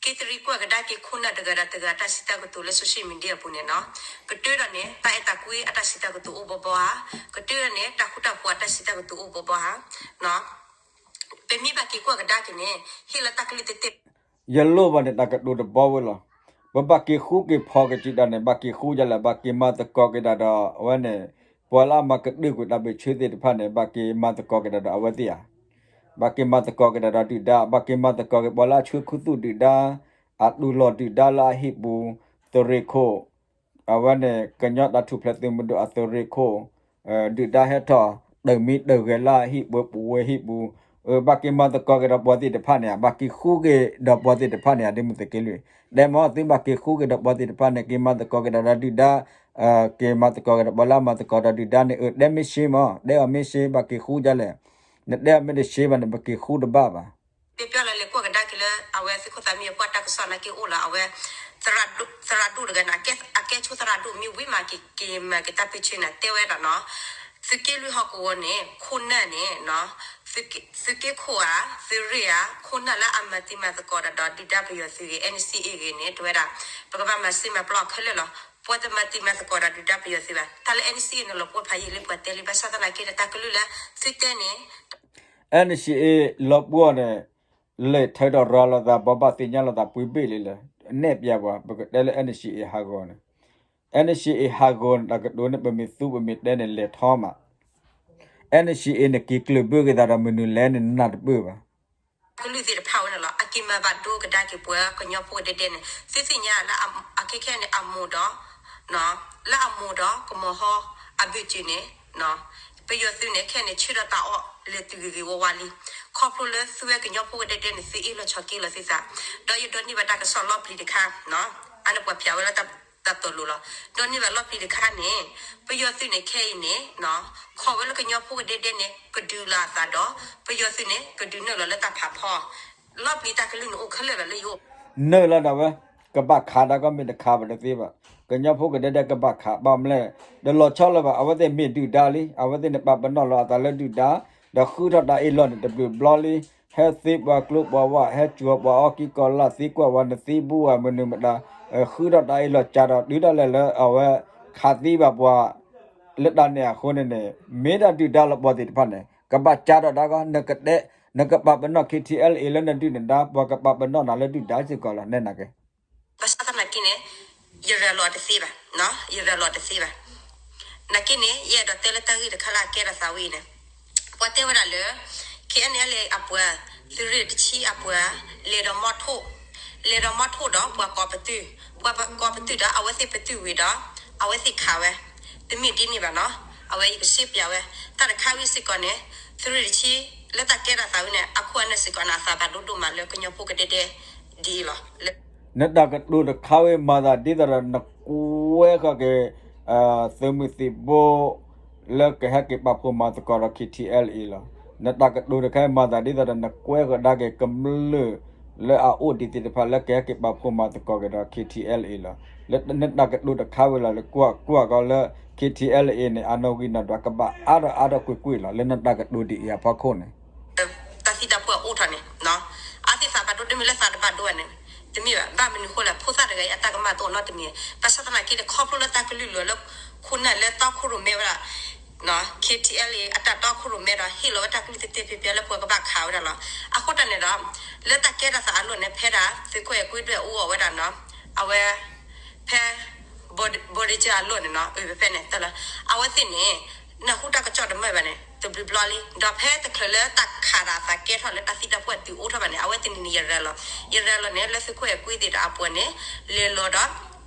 က့တရံးကွၢ်ကဒါက့ၤခိၣ်နၢ်တဂၤဒီးတဂၤအတၢ်စံးတၢ်ကတိၤလၢ social media အပူၤန့ၣ်နီၤ ကတၢၢ်ဒီးန့ၣ် တၢ်အဲၣ်တၢ်ကွံအတၢ်စံးတၢ်ကတိၤအိၣ်ဘီဘီဧါ ကတၢၢ်ဒီးန့ၣ် တၢ်ဃူတၢ်ဖိးအတၢ်စံးတၢ်ကတိၤအိၣ်ဘီဘီဧါ ပမ့ၢ်ဘၣ်က့ၤကွၢ်ကဒါက့ၤန့ၣ် ဟ့ၣ်လီၤတၢ်ကလုၢ်တတဲာ် ယလိၣ်ဘၣ်န့ၣ် တၢ်ကတိၤတဘီဝဲလီၤ. ပဘၣ်က့ၤဃူက့ၤဖိးကစံးဒၣ်န့ၣ် ဘၣ်က့ၤဃူဒ်လဲၣ် ဘၣ်က့ၤမၤသကိးက့ၤဒၣ်ဒီးအဝဲန့ၣ် ပှၤလၢအမၤကဒုၣ်ကွံာ်တၢ်ဘၣ်ဆၢသ့ၣ်တဖၣ်န့ၣ် ဘၣ်က့ၤမၤသကိးက့ၤဒၣ်ဒီးအဝဲသ့ၣ်ဧါ ဘၣ်က့ၤမၤသကိးက့ၤဒၣ်ဒီးဒုၣ်ဒါ ဘၣ်က့ၤမၤသကိးက့ၤပှၤလၢအဆှၢခူသူၣ်ဒုၣ်ဒါ အတူၢ်လိာ်ဒုၣ်ဒါလၢအဟံၣ်ပူၤ သုးရ့ၣ်ခိၣ် အဝဲန့ၣ် ကညီတၢ်ထူၣ်ဖျဲးသုးမုၢ်ဒိၣ်အသုးရ့ၣ်ခိၣ် ဒုၣ်ဒါဟဲထီၣ် တၢ်မံတၢ်ဂဲၤလၢအဟံၣ်ပူၤပဝဲဟံၣ်ပူၤ ဘၣ်က့ၤမၤသကိးက့ၤဒီးပှၤသ့ၣ်တဖၣ်န့ၣ် ဘၣ်က့ၤဃူက့ၤဒီးပှၤသ့ၣ်တဖၣ်န့ၣ် ဒ်မုၢ်သုးက့လွံၢ် တဲမ့ၢ်သုဘၣ်က့ၤဃူက့ၤဒီးပှၤသ့ၣ်တဖၣ်န့ၣ် က့ၤမၤသကိးက့ၤဒီးဒုၣ်ဒါ က့ၤမၤသကိးက့ၤဒီးပှၤလၢအမၤသကိးဒီးဒုၣ်ဒါန့ၣ် အၢ တဲမ့ၢ်ရှဲမး တဲအီၤမ့ၢ်ရှဲ ဘၣ်က့ၤဃူဒ်လဲၣ် နတဲအီၤမ့ၢ်တရှဲဘၣ်န့ၣ် ပက့ၤဃူတဘၣ်ဘၣ် ပျဲပျဲလၢလဲၤကွၢ်ကဒါက့ၤလၢ အဝဲသုးခိၣ်သးမံအဖိအတၢ်ကစီၣ်နာ်က့အိၣ်လီၤ အဝဲ သရၣ်ဒိၣ်တဂၤန့ၣ် အကဲဆိသရၣ်ဒိၣ်မ့ၢ်ဝံၤမးက့ၤ က့ၤမၤက့ၤတၢ်ပၢဆှၢန့ၣ် တဲဝဲဒၣ်နီၤ သုးက့လွံၢ်ဟီၣ်ကဝီၤန့ၣ် ခိၣ်နၢ်န့ၣ် သုးက့ခိၣ်ဧါ သုးရ့ၣ်ဧါ ခိၣ်နၢ်လၢအမၤတံၤမၤသကိးဒီးဒုၣ်ဒါပယီၤသုးဂ့ၤ N C A ဂ့ၤန့ၣ် တဲဝဲဒၣ် ပကဘၣ်မၤစ့မၤပျီခဲလၢာ်လီၤ ပှၤတမၤတံၤမၤသကိးဒီးဒုၣ်ဒါပယီၤသုးဘၣ် တၢ်လၢ N C A န့ၣ် လီၤပှီၢ်ဖးယံာ်လံ ပှၤတဲလံ ဘၣ်ဆၣ်သနာ်က့ဒီး တၢ်ကလုၢ်လၢသုတဲန့ၣ် N C A လီၤပှီၢ်န့ၣ် လဲၤထၢဒီးရၤလီၤသး ဘီဘၣ်သ့ၣ်ညါလီၤသးပှဲၤဘ့ၣ်လံလဲၣ် နဲၣ်ပျဲပှၤ ပကတဲလၢ N C A ဟးဂီၤန့ၣ် N C A ဟးဂီၤန့ၣ် တၢ်ကတိၤန့ၣ် ပမ့ၢ်သူပမ့ၢ်တဲန့ၣ် လဲၤထီမး အဲၣ်နၡံအ့န့ၣ် က့ၤကျၢၢ်ဘၢက့ၤသးဒီးမနုၤလဲၣ်န့ၣ် နၢ်တပၢၢ်ဘၣ်. ကလုာ်သ့ၣ်တဖၣ်ဝဲန့ၣ်လီၤ အက့ၤမၤဘၣ်ဒိကဒါက့ၤပှၤကညီဖိကဒဲဒဲန့ၣ် သုသ့ၣ်ညါလၢအခဲခဲန့ၣ် အမိၢ်ဒီး လၢအမိၢ်ဒီးကမီၤဟီအဘၢၣ်စၢၤန့ၣ် ပယီၤသုးန့ၣ် ခဲန့ၣ် ဆၢထၢၣ်တၢ်အီၣ်လဲၤတုၤဂ့ၤဂ့ၤဝါဝါလံ. ခီဖျိလၢသုဝဲကညီဖိကဒဲဒဲန့ၣ် သုအ့ၣ်လိာ်ဆိးက့လိာ်သုသး, ဒီးယဒိးန့ၢ်ဘၣ်တၢ်ကစီၣ်လီၢ်ပျံၤတခါ, အန့ၣ်ပှၤဖျါဝဲလၢတၢ်သိၣ်လိလီၤ. ဒိးန့ၢ်ဘၣ်လီၢ်ပျံၤတခါန့ၣ် ပယီၤသုးန့ၣ်ခဲအံၤန့ၣ် ခိးဝဲလၢကညီဖိကဒဲဒဲန့ၣ် ကဒုးလီၤအသးဒီး ပယီၤသုးန့ၣ် ကဒုးနုာ်လီၤလၢတၢ်ဖးဖီ, လီၢ်ပျံၤတၢ်ကလုၢ်န့ၣ်အိၣ်ခဲလၢာ်လီၤလၢယအိၣ် နုာ်လီၤဒၣ်ဝဲ, ကဘၣ်ခးဒၣ်ကီမ့ၢ်တခးဘၣ်တသ့ဘၣ်. ကညီဖိကဒဲဒဲကဘၣ်ခးဘၣ်မလဲၣ်, တလီၤဆီလၢၤဘၣ်. အဝဲသ့ၣ်မ့ၢ်ဒုၣ်ဒါလံ, အဝဲသ့ၣ်န့ၣ်ပာ်ပနီၣ်လီၤအသးလၢဒုၣ်ဒါ, ဒီးဃုထီၣ်တၢ်အ့ၣ်လိာ်န့ၣ်တဘျုးဘျီလံ. ဟဲသ့ပှၤကျိပှၤဝၣ်, ဟဲစှီၤပှၤအီကံကီလၢ်, သံကွၢ်ဝဲနသံဘူဧါမနုၤမတၤ, ဃုထီၣ်တၢ်အ့ၣ်လိာ်ကးဒီးတုၤဒၣ်လဲာ်လၢအဝဲခးသံဘၣ်ပှၤ လၢတၢ်န့ၣ်အဃိန့ၣ်န့ၣ် မ့ၢ်ဒၣ်ဒုၣ်ဒါလီၤပှၤသ့ၣ်တဖၣ်န့ၣ် ကဘၣ်ကးထီၣ်ဒၣ်ကီ, နကတဲ, နကပာ်ပနီၣ် KTLA လၢနဒုၣ်နဒါ, ပှၤကပာ်ပနီၣ်နၤလၢဒုၣ်ဒါစ့ၢ်ကီးလီၤ နဲနာ်က့. ဘၣ်ဆၣ်သနာ်က့န့ၣ် ယရၤလီၤတသ့ဘၣ်, ယရၤလီၤတသ့ဘၣ်. နာ်က့န့ၣ် ယအဲၣ်ဒိးတဲလၢတၢ်ဂ့ၢ်တခါလၢအကဲထီၣ်သးဝဲအံၤန့ၣ် ပှၤတဲဝဲဒၣ်လၢ KNLA အပှၤ, သုးရ့ၣ်တဆံအပှၤ, လဲၤဒီးမီထိၣ်, လဲၤဒီးမီထိၣ်ဒီးပှၤကိးပသူ, ပှၤကိးပသူဒီး အဝဲသ့ၣ်ပသူဝံၤဒီး အဝဲသ့ၣ်ခးဝဲ, တမ့ၢ်ဒ်န့ၣ်ဘၣ်နီၤ, အဝဲယကစ့ပျးဝဲ, တၢ်တခါဝဲစ့ၢ်ကီးန့ၣ် သုးရ့ၣ်တဆံ လၢတၢ်ကဲထီၣ်သးဝဲန့ၣ် အခိၣ်အနၢ်စ့ၢ်ကီးန့ၣ် အသးဘၣ်ဒိဒိၣ်မးလၢကညီဖိကဒဲဒဲ ဒ်အံၤလီၤ. နတၢ်ကတိၤတခါဝဲ မၤသးဒ်သိးဒီးနကွဲဃီၤက့ၤ သုးမုၢ်သံၣ်ဘိ လၢကဟဲက့ၤပာ်ဖှိၣ်မၤသကိးဒီး KTLA လီၤ. နတၢ်ကတိၤတခါ မၤသးဒ်သိးဒီးနကွဲဃီၤဒါက့ၤ ကမျၢၢ်လၢအအိၣ်ဒံးသ့ၣ်တဖၣ်လၢကဟဲက့ၤပာ်ဖှိၣ်မၤသကိးက့ၤဒီး KTLA လီၤ. လၢနတၢ်ကတိၤတခါဝဲလီၤ လၢကွၢ်ကွၢ်ကီးလၢ KTLA န့ၣ် အနီၣ်ဂံၢ်နီၣ်ဒွးကဘၣ်အါထီၣ်အါထီၣ်ကွ့ၢ်ကွ့ၢ်လီၤ လၢနတၢ်ကတိၤဒ်အံၤအဖီခိၣ်န့ၣ် တၢ်သံတၢ်ပှၢ်အိၣ်ထီၣ်န့ၣ် အဝဲသ့ၣ်သးဘၣ်ဒိတမ့ၢ်လၢသးတဘၣ်ဒိဘၣ်န့ၣ် တမ့ၢ်ဘၣ်. ဘၣ်မနုၤဃိလဲၣ် ဖိသၣ်တဂၤအံၤ အတၢ်ကမၣ်တအိၣ်နီတမံၤ, ဘၣ်ဆၣ်သနာ်က့န့ၣ် ခီဖျိလၢတၢ်ကလုၢ်လၢ ခိၣ်နၢ်လၢတီခိၣ်ရိၣ်မဲဝဲဒၣ် KTLA အတၢ်တီခိၣ်ရိၣ်မဲဒီး ဟ့ၣ်လီၤဝဲတၢ်ကလုၢ်သ့ၣ်သ့ၣ်ဖဲဖဲလၢပှၤကဘၣ်ခးဝဲဒၣ်လီၤ. အဃိတၢ်န့ၣ်ဒီး လၢတၢ်ကဲထီၣ်သးအလီၢ်န့ၣ် ဖဲဒၣ်သုးခိၣ်အဲၤကွံဒွဲၣ်အူအီၣ်ဝဲဒၣ်နီၤ အဝဲ ဖဲ ဘိဒ့ကၢအလီၢ်န့ၣ်နီၤ အဖဲန့ၣ် အဝဲသ့ၣ်န့ၣ် နၢ်ဟူတၢ်ကစီၣ်တမၢၢ်ဘၣ်န့ၣ် တဘျုးဘျီလံ. ဒီးဖဲတချုးလၢတၢ်ခးဒီးအသးကဲထီၣ်လၢတၢ်သံတၢ်ပှၢ်တုၤအိၣ်ထီၣ်ဘၣ်န့ၣ် အဝဲသ့ၣ်န့ၣ်န့ၣ် ယရၤလီၤ, ယရၤလီၤန့ၣ် လၢသုးခိၣ်အဲၤကွံသ့ၣ်ဒီးအပှၤန့ၣ် လဲၤလီၤဒီး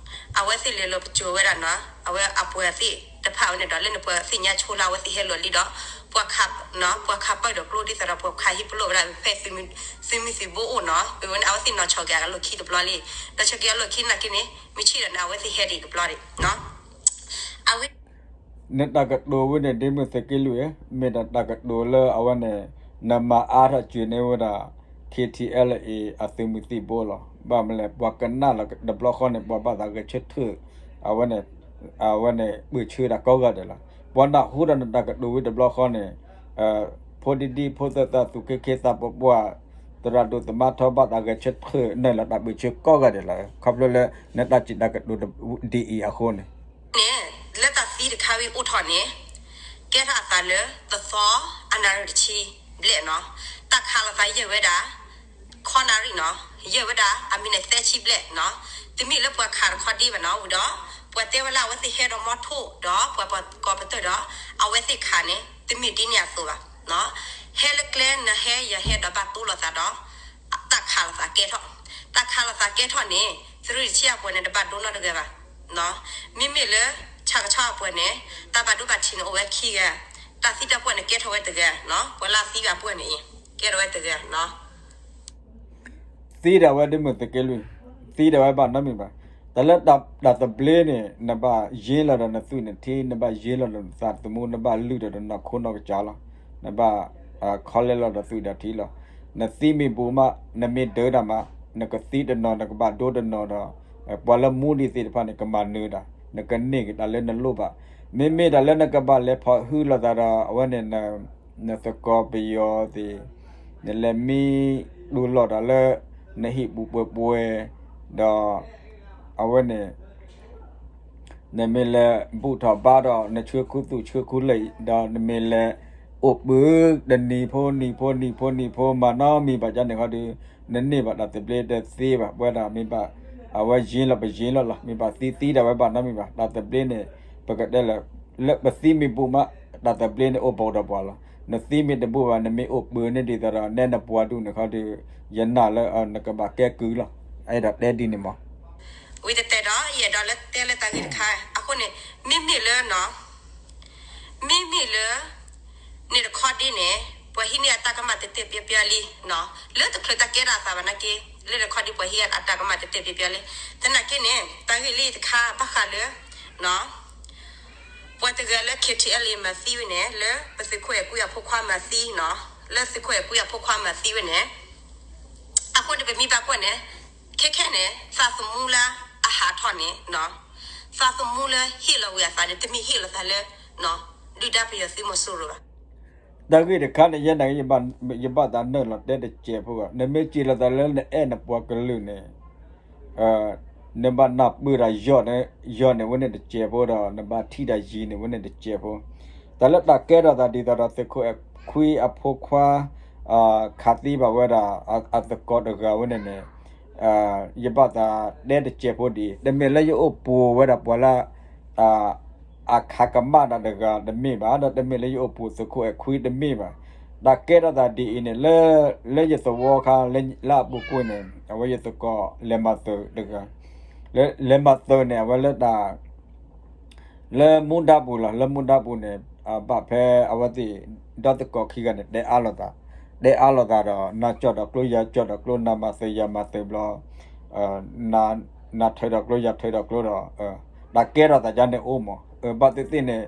အဝဲသ့ၣ်လဲၤလီၤပစိၤဝဲဒၣ်နီၤ အဝဲအပှၤသ့ၣ်တဖၣ်ဝဲန့ၣ်ဒီး လၢနပှၤသ့ၣ်ညါဆိလၢအဝဲသ့ၣ်ဟဲလီၤလံဒီး ပှၤခးပၢၢ်ဒီးကျိဒ်သိးဒီး ပှၤခးဟံၣ်ပလီၢ်ဝဲဒၣ်ဖဲ သုးမုၢ်သံၣ်ဘိအိၣ်နီၤ အဝဲန့ၣ် အဝဲသ့ၣ်နီၤဆီၣ်က့ၤအလီၢ်ခံတဘျီလံ. နီၤဆီၣ်က့ၤအလီၢ်ခံနာ်က့န့ၣ် မ့ၢ်ဆံၣ်ဒီးန့ၣ် အဝဲသ့ၣ်ဟဲဒံးတဘျီဒံး အဝဲ နတၢ်ကတိၤဝဲန့ၣ် ဒ့မုၢ်သုးက့လွံၢ်ဧၢ, မ့ၢ်ဒၣ်တၢ်ကတိၤလၢအဝဲန့ၣ် နမၤအါထီၣ်စၢၤန့ၢ်ဝဲဒၣ် KTLA အသုးမုၢ်သံၣ်ဘိလီၤ. ဘၣ်မနုၤလဲၣ် ပှၤကနၣ်လီၤတဘျီဃီန့ၣ် ပှၤဘၣ်သးဂဲၤဆၢထၢၣ် အဝဲန့ၣ် အဝဲန့ၣ် ပၢၢ်ဆၢတၢ်ကိးဂၤဒဲးလီၤ. ပှၤနၢ်ဟူဒီးနတၢ်ကတိၤဝဲတဘျီဃီန့ၣ် ဖိဒံဒံ ဖိသၢသၢ သူၣ်က့ခ့ သးပှၢ်ပှၢ် သရၣ်ဒိၣ်သမါထီ ဘၣ်သးဂဲၤဆၢထၢၣ် နုာ်လီၤတၢ်ပၢၢ်ဆၢကိးဂၤဒဲးလီၤ. ခီဖျိလၢနတၢ်စံးတၢ်ကတိၤဒ်အံၤအဃိန့ၣ် န့ၣ် လၢတၢ်သံတခါဝံၤအိၣ်ထီၣ်န့ၣ် ကဲထီၣ်အသးလၢ သသီ အနၣ်ရံၣ်တဆံဘျဲၣ်နီၤ, တၢ်ခးလိာ်သးယဲၢ်ဝဲဒၣ် ခီနၣ်ရံၣ်နီၤ, ယဲၢ်ဝဲဒၣ် အမံးနံးသၢဆံဘျဲၣ်နီၤ, တမ့ၢ်လၢပှၤခးတခီဒံးဘၣ်နီၤ, ဝံၤဒီး ပှၤတဲဝဲလၢအဝဲသ့ၣ်ဟဲဒီးမီထိၣ်ဒီး ပှၤကိးပသူဒီး အဝဲသ့ၣ်ခးန့ၣ် တမ့ၢ်ဒ်န့ၣ်အသိးဘၣ် ဟဲလၢကျဲနဟဲယဟဲဒီးဘၣ်တိလိာ်သးဒီး တၢ်ခးလိာ်သးကဲထီၣ်, တၢ်ခးလိာ်သးကဲထီၣ်န့ၣ် သုးရ့ၣ်တဆံအပှၤန့ၣ် တဘၣ်ဒိနီတဂၤဘၣ်. မ့မ့ၢ်လၢ ဆၣ်ကဆီအပှၤန့ၣ် တၢ်ဘၣ်ဒိဘၣ်ထံးန့ၣ်အိၣ်ဝဲခံဂၤ, တၢ်သံတၢ်ပှၢ်န့ၣ်ကဲထီၣ်ဝဲတဂၤ, ပှၤလၢအသံဘၣ်ပှၢ်န့ၣ်အံၤ ကဲထီၣ်ဝဲတဂၤ သံဒၣ်ဝဲဒ့မုၢ်သုးက့လွံၢ်, သံဒၣ်ဝဲဘၣ်နီတမံၤဘၣ်. တၢ်လၢတၢ်သဘျ့န့ၣ် နဘၣ်ယ့လီၤဒီးနသွံၣ်နထံ, နဘၣ်ယ့လီၤဒီးနသးသမူ, နဘၣ်လုၢ်ဒီးနနီၢ်ခိနီၢ်ကစၢ်လီၤ. နဘၣ်ခီလဲလီၤဒီးသွံၣ်ဒီးထံလီၤ. နသံမ့ၢ်ဘူးမး, နမ့ၢ်ဒၢတၢ်မး, နကသံတနီၤ နကဘၣ်ဒိတနီၤဒီး ပှၤလၢမူဒံးသ့ၣ်တဖၣ်န့ၣ် ကမၤနၢၤတၢ်, နကန့ၢ်က့ၤတၢ်လၢနလိၣ်ဘၣ်. မ့မ့ၢ်တၢ်လၢနကဘၣ်လဲၤဖီၣ်ဟုလိာ်သးဒီး အဝဲန့ၣ် နသကိးပယီၤသ့ၣ်, နလဲၤမံဒိၣ်လီၤတၢ်လၢ နဟံၣ်ပူၤပှဲၤပှဲၤ, ဒီး အဝဲန့ၣ် နမ့ၢ်လဲၤဘူၣ်ထီၣ်ဘါထီၣ် နဆှၢခူသူၣ်ဆှၢခူလ့ၢ် ဒီးနမ့ၢ်လဲၤအိၣ်ပုၤ တနံၤဖိနံၤဖိနံၤဖိနံၤဖိ မၤနီတမံၤဘၣ်ကန့ၣ်ခီဒီး နန့ၢ်ဘၣ်တၢ်သဘျ့တသ့ဘၣ်. ပဝဲဒၣ်မ့ၢ်ဘၣ် အဝဲယ့လီၤပယ့လီၤလီၤ, မ့ၢ်ဘၣ်သံသံဒၣ်ဝဲဘၣ်နီတမံၤဘၣ်. တၢ်သဘျ့န့ၣ် ပကတဲလၢ လၢပသံမ့ၢ်ဘူးမး တၢ်သဘျ့န့ၣ်အိၣ်ဘူးဒီးပှၤလီၤ. နသံမ့ၢ်တဘူးဘၣ် နမ့ၢ်အိၣ်ပၢၤန့ၣ်ဒ်သိးဒီး နဲနပှၤဒူၣ်န့ၣ်ခီဒီး ယနာ်လၢနကဘၣ်ကဲကုၢ်လီၤ. အဲၣ်ဒိးတဲဒ်န့ၣ်မး ဝံၤတတဲဒီး ယအဲၣ်ဒိးလၢတဲလၢတၢ်ဂ့ၢ်တခါ အဃိန့ၣ် မ့မ့ၢ်လၢနီၤ မ့မ့ၢ်လၢ န့ၣ်တခီဒ်န့ၣ် ပှၤဟံးန့ၢ်အတၢ်ကမၣ်တဲာ်တဲာ်ပျီပျီလံ လၢတချုးတၢ်ကဲထီၣ်အသးဘၣ်နာ်က့ လၢတခီဒ်ပှၤဟံးအတၢ်ကမၣ်တဲာ်တဲာ်ပျီပျီလံ. သနာ်က့န့ၣ် တၢ်ဂ့ၢ်လၢတခါဘၣ်ဃးလၢ ပှၤတဂၤလၢ ခ့ထံအဲလ်အ့ မၤသံဝဲန့ၣ် လၢပသုးခိၣ်အဲၤကွံအဖိခွါမၤသံနီၤ လၢသုးခိၣ်အဲၤကွံအဖိခွါမၤသံဝဲန့ၣ် အဃိန့ၣ်ပမ့ၢ်ဘၣ်ကွၢ်န့ၣ် ခဲခဲန့ၣ် သးသမူလၢအဟးထီၣ်န့ၣ် သးသမူလၢဟ့ၣ်လီၤဝံၤအသးန့ၣ် တမ့ၢ်ဟ့ၣ်လီၤသးလၢ ဒုၣ်ဒါပယီၤသုးမီၤစိရိၤဘၣ်. တၢ်ဂ့ၢ်တခါန့ၣ် ယဲန့ၣ် ယဘၣ်သးနၢၣ်လီၤတဲတစဲးဖိဘၣ် နမ့ၢ်စံးလီၤသးလၢနအဲၣ်နပှၤကလုာ်န့ၣ် နဘၣ်နၢ်ပၢၢ်ဒီးယီၢ်န့ၣ် ယီၢ်န့ၣ်ဝဲန့ၣ်တစဲးဖိဒီး နဘၣ်ထံၣ်ဒီးယံၤန့ၣ်ဝဲန့ၣ်တစဲးဖိ တၢ်လၢတၢ်ကဲထီၣ်သးဒ်သိးဒီးသုးခိၣ်အဲၤကွံအဖိခွါ ခးသံဘၣ်ဝဲဒၣ် အသကိးတဂၤဝဲန့ၣ်န့ၣ် ယဘၣ်သးတဲတစဲးဖိဒ်အံၤ တမ့ၢ်လၢယအိၣ်ပူၤဝဲဒၣ်ပှၤလၢ အခးကမၣ်တၢ်တဂၤတမ့ၢ်ဘၣ် ဒီးတမ့ၢ်လၢယအိၣ်ပူၤသုးခိၣ်အဲၤကွံတမ့ၢ်ဘၣ်. တၢ်ကဲထီၣ်သးဒ်အံၤန့ၣ် လၢ လၢယသဝီခါ လၢအပူၤကွံာ်န့ၣ် အဝဲယသကိးလဲၤမၤသုးတဂၤ လဲၤမၤသုးန့ၣ် အဝဲလၢတၢ် လၢမူဒါပူၤလီၤ လၢမူဒါပူၤန့ၣ် ဘၣ်ဖဲအဝဲသ့ၣ် ဒီသကိးခံဂၤန့ၣ် တဲအါလိာ်သး တဲအါလိာ်သးဒီး နၤကၠီၣ်ဒီးကျိ ယၤကၠီၣ်ဒီးကျိ နၤမၤသုးယၤမၤသုးဘျီ နၤထုးဒီးကျိ ယၤထုးဒီးကျိဒီး တၢ်ကဲထီၣ်သးကါန့ၣ်အိၣ်မး ဘၣ်သ့ၣ်သ့ၣ်န့ၣ်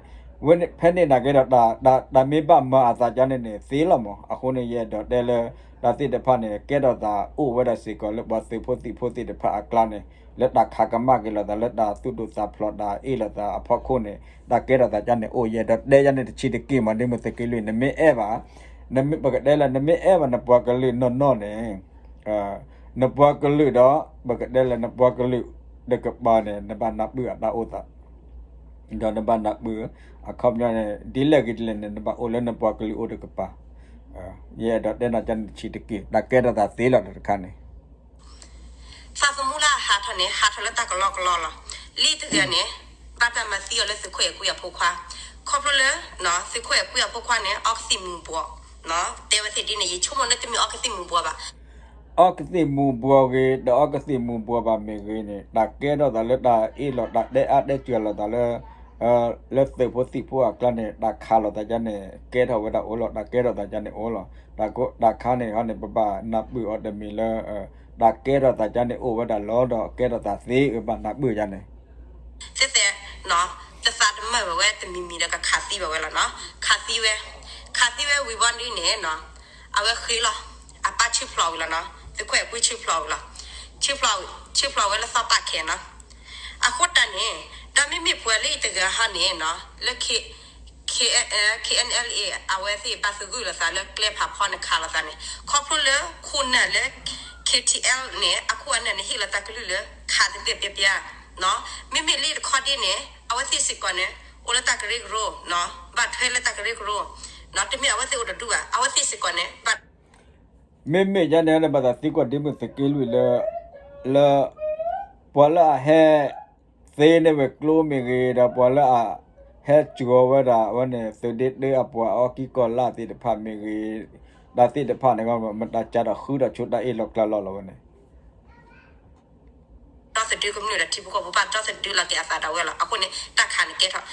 ဝဲဖဲန့ၣ်နာ်က့ဒီး တၢ်မ့ၢ်ဘၣ်မၤအသးကါန့ၣ်န့ၣ် သ့လီၤမး အဃိန့ၣ် ယအဲၣ်ဒိးတဲလၢ တၢ်သ့ၣ်တဖၣ်န့ၣ် ကဲထီၣ်သးအိၣ်ဝဲဒၣ်စ့ၢ်ကီးလၢပှၤသုးဖိသံၣ်ဖိသ့ၣ်တဖၣ်အကျါန့ၣ် လၢတၢ်ခးကမၣ်က့ၤလိာ်သး လၢတၢ်သူၣ်ဒိၣ်သးဖျိးတၢ်အ့ၣ်လိာ်သးအဖီခိၣ်န့ၣ် တၢ်ကဲထီၣ်သးကါန့ၣ်အိၣ် ယအဲၣ်ဒိးတဲယါန့ၣ်တဆံးတက့ၢ်မး ဒ်မုၢ်သုးက့လွံၢ် နမ့ၢ်အဲၣ်ဘၣ် နမ့ၢ်ပကတဲလၢ နမ့ၢ်အဲၣ်ဘၣ်နပှၤကလုာ်နီၢ်နီၢ်န့ၣ် နပှၤကလုာ်ဒီး ပကတဲလၢ နပှၤကလုာ်တကပၤန့ၣ် နဘၣ်နၢ်ပၢၢ်အတၢ်အိၣ်သး ဒီးနဘၣ်နၢ်ပၢၢ် အခီပညီန့ၣ် ဒ်လဲၣ်ဂ့ၤဒ်လဲၣ်န့ၣ် နဘၣ်အိၣ်လၢနပှၤကလုာ်အိၣ်တကပၤ ယအဲၣ်ဒိးတဲနၤကါန့ၣ်တဆံးတက့ၢ် တၢ်ကဲထီၣ်သးသ့လီၤတခါန့ၣ် သးသမူလၢအဟးထီၣ်န့ၣ် ဟးထီၣ်လၢတၢ်ကလီကလီလီၤ. လံတဂၤန့ၣ် ဘၣ်တၢ်မၤသံအီၤလၢသုးခိၣ်အဲၤကွံအဖိခွါ ခီဖျိလၢ သုးခိၣ်အဲၤကွံအဖိခွါန့ၣ် အီကသံၣ်မူၤဘှီး တဲဝဲသ့ၣ်ဒ်န့ၣ် ယဆိကမိၣ်လၢတမ့ၢ်အီကသံၣ်မူၤဘှီးဘၣ် အီကသံၣ်မူၤဘှီးဂ့ၤ ဒီးအီကသံၣ်မူၤဘှီးဘၣ်မ့ၢ်ဂ့ၤန့ၣ် တၢ်ကဲထီၣ်သးလၢတၢ်အ့ၣ်လိာ်တၢ်တဲအါတဲစှၤလိာ်သးလၢ လၢသုးဖိသံၣ်ဖိအကျါန့ၣ် တၢ်ခးလိာ်သးကါန့ၣ် ကဲထီၣ်ဝဲဒၣ်အိၣ်လီၤ တၢ်ကဲထီၣ်သးကါန့ၣ်အိၣ်လီၤ. တၢ်ခါန့ၣ်ဟီန့ၣ် ပဘၣ်နၢ်ပၢၢ်အီၤတမံၤလၢ တၢ်ကဲထီၣ်သးကါန့ၣ်အိၣ်ဝဲဒၣ်လီၤ ဒီးကဲထီၣ်သးသ့ ဘၣ်နၢ်ပၢၢ်ယါန့ၣ် သ့သဲ တသးတမၢၢ်ဝဲတမံၤမံၤဒီးကခးသံဘၣ်ဝဲလီၤနီၤ ခးသံဝဲ ခးသံဝဲဝံၤဘီဒ်န့ၣ်နီၤ အဝဲဃ့လီၤ အပၢ်ဆံဖျိးဝံၤလီၤနီၤ သုးခိၣ်အဲၤကွံဆံဖျိးဝံၤလီၤ ဆံဖျိးဝဲလၢသီပာ်ခဲနီၤ အဃိတၢ်န့ၣ် ဒီးမ့မ့ၢ်ပှၤလၢအံၤတဂၤဟီန့ၣ်နီၤ လၢ K- KNLA အဝဲသ့ၣ်ဘၣ်သဂၢၢ်လိာ်သးလၢကျဲဖးဖီန့ၣ်ခးလိာ်သးန့ၣ် ခီဖျိလၢခိၣ်နၢ်လၢ KTL န့ၣ် အခိၣ်အနၢ်န့ၣ်ဟ့ၣ်လီၤတၢ်ကလုၢ်လၢခးသ့ၣ်သ့ၣ်ပျဲပျဲ မ့မ့ၢ်လၢတခီဒ်န့ၣ် အဝဲသ့ၣ်စ့ၢ်ကီးန့ၣ် အိၣ်လၢတၢ်ကရၢကရိ ဘၣ်ထွဲလၢတၢ်ကရၢကရိ တမ့ၢ်အဝဲသ့ၣ်အိၣ်တဒူၣ်ဘၣ် အဝဲသ့ၣ်စ့ၢ်ကီးန့ၣ် ဘၣ် မ့မ့ၢ်ယါန့ၣ် ဘၣ်သးသံကွၢ်ဒ်မုၢ်သုးက့လွံၢ်လၢ လၢ ပှၤလၢအဟဲ သ့န့ၢ်ဝဲကျိမ့ၢ်ဂ့ၤ ဒီးပှၤလၢအ ဟဲစှီၤဝဲဒၣ်ဝဲန့ၣ် သုးဒ့တၢအပှၤအီကံကီၢ်လၢ်သ့ၣ်တဖၣ်မ့ၢ်ဂ့ၤ တၢ်သ့ၣ်တဖၣ်န့ၣ် မတၤကဒီးဃုဒီးဆိတၢ်အ့ၣ်လိာ်ကျါလီၤလီၤဝဲန့ၣ် ဒီသဒုကမျၢၢ်ဒီးထံဖိကီၢ်ဖိဘၣ်ဒီသဒုလီၤက့ၤအသးဒၣ်ဝဲလီၤ. အဃိန့ၣ် တၢ်ခးန့ၣ်ကဲထီၣ်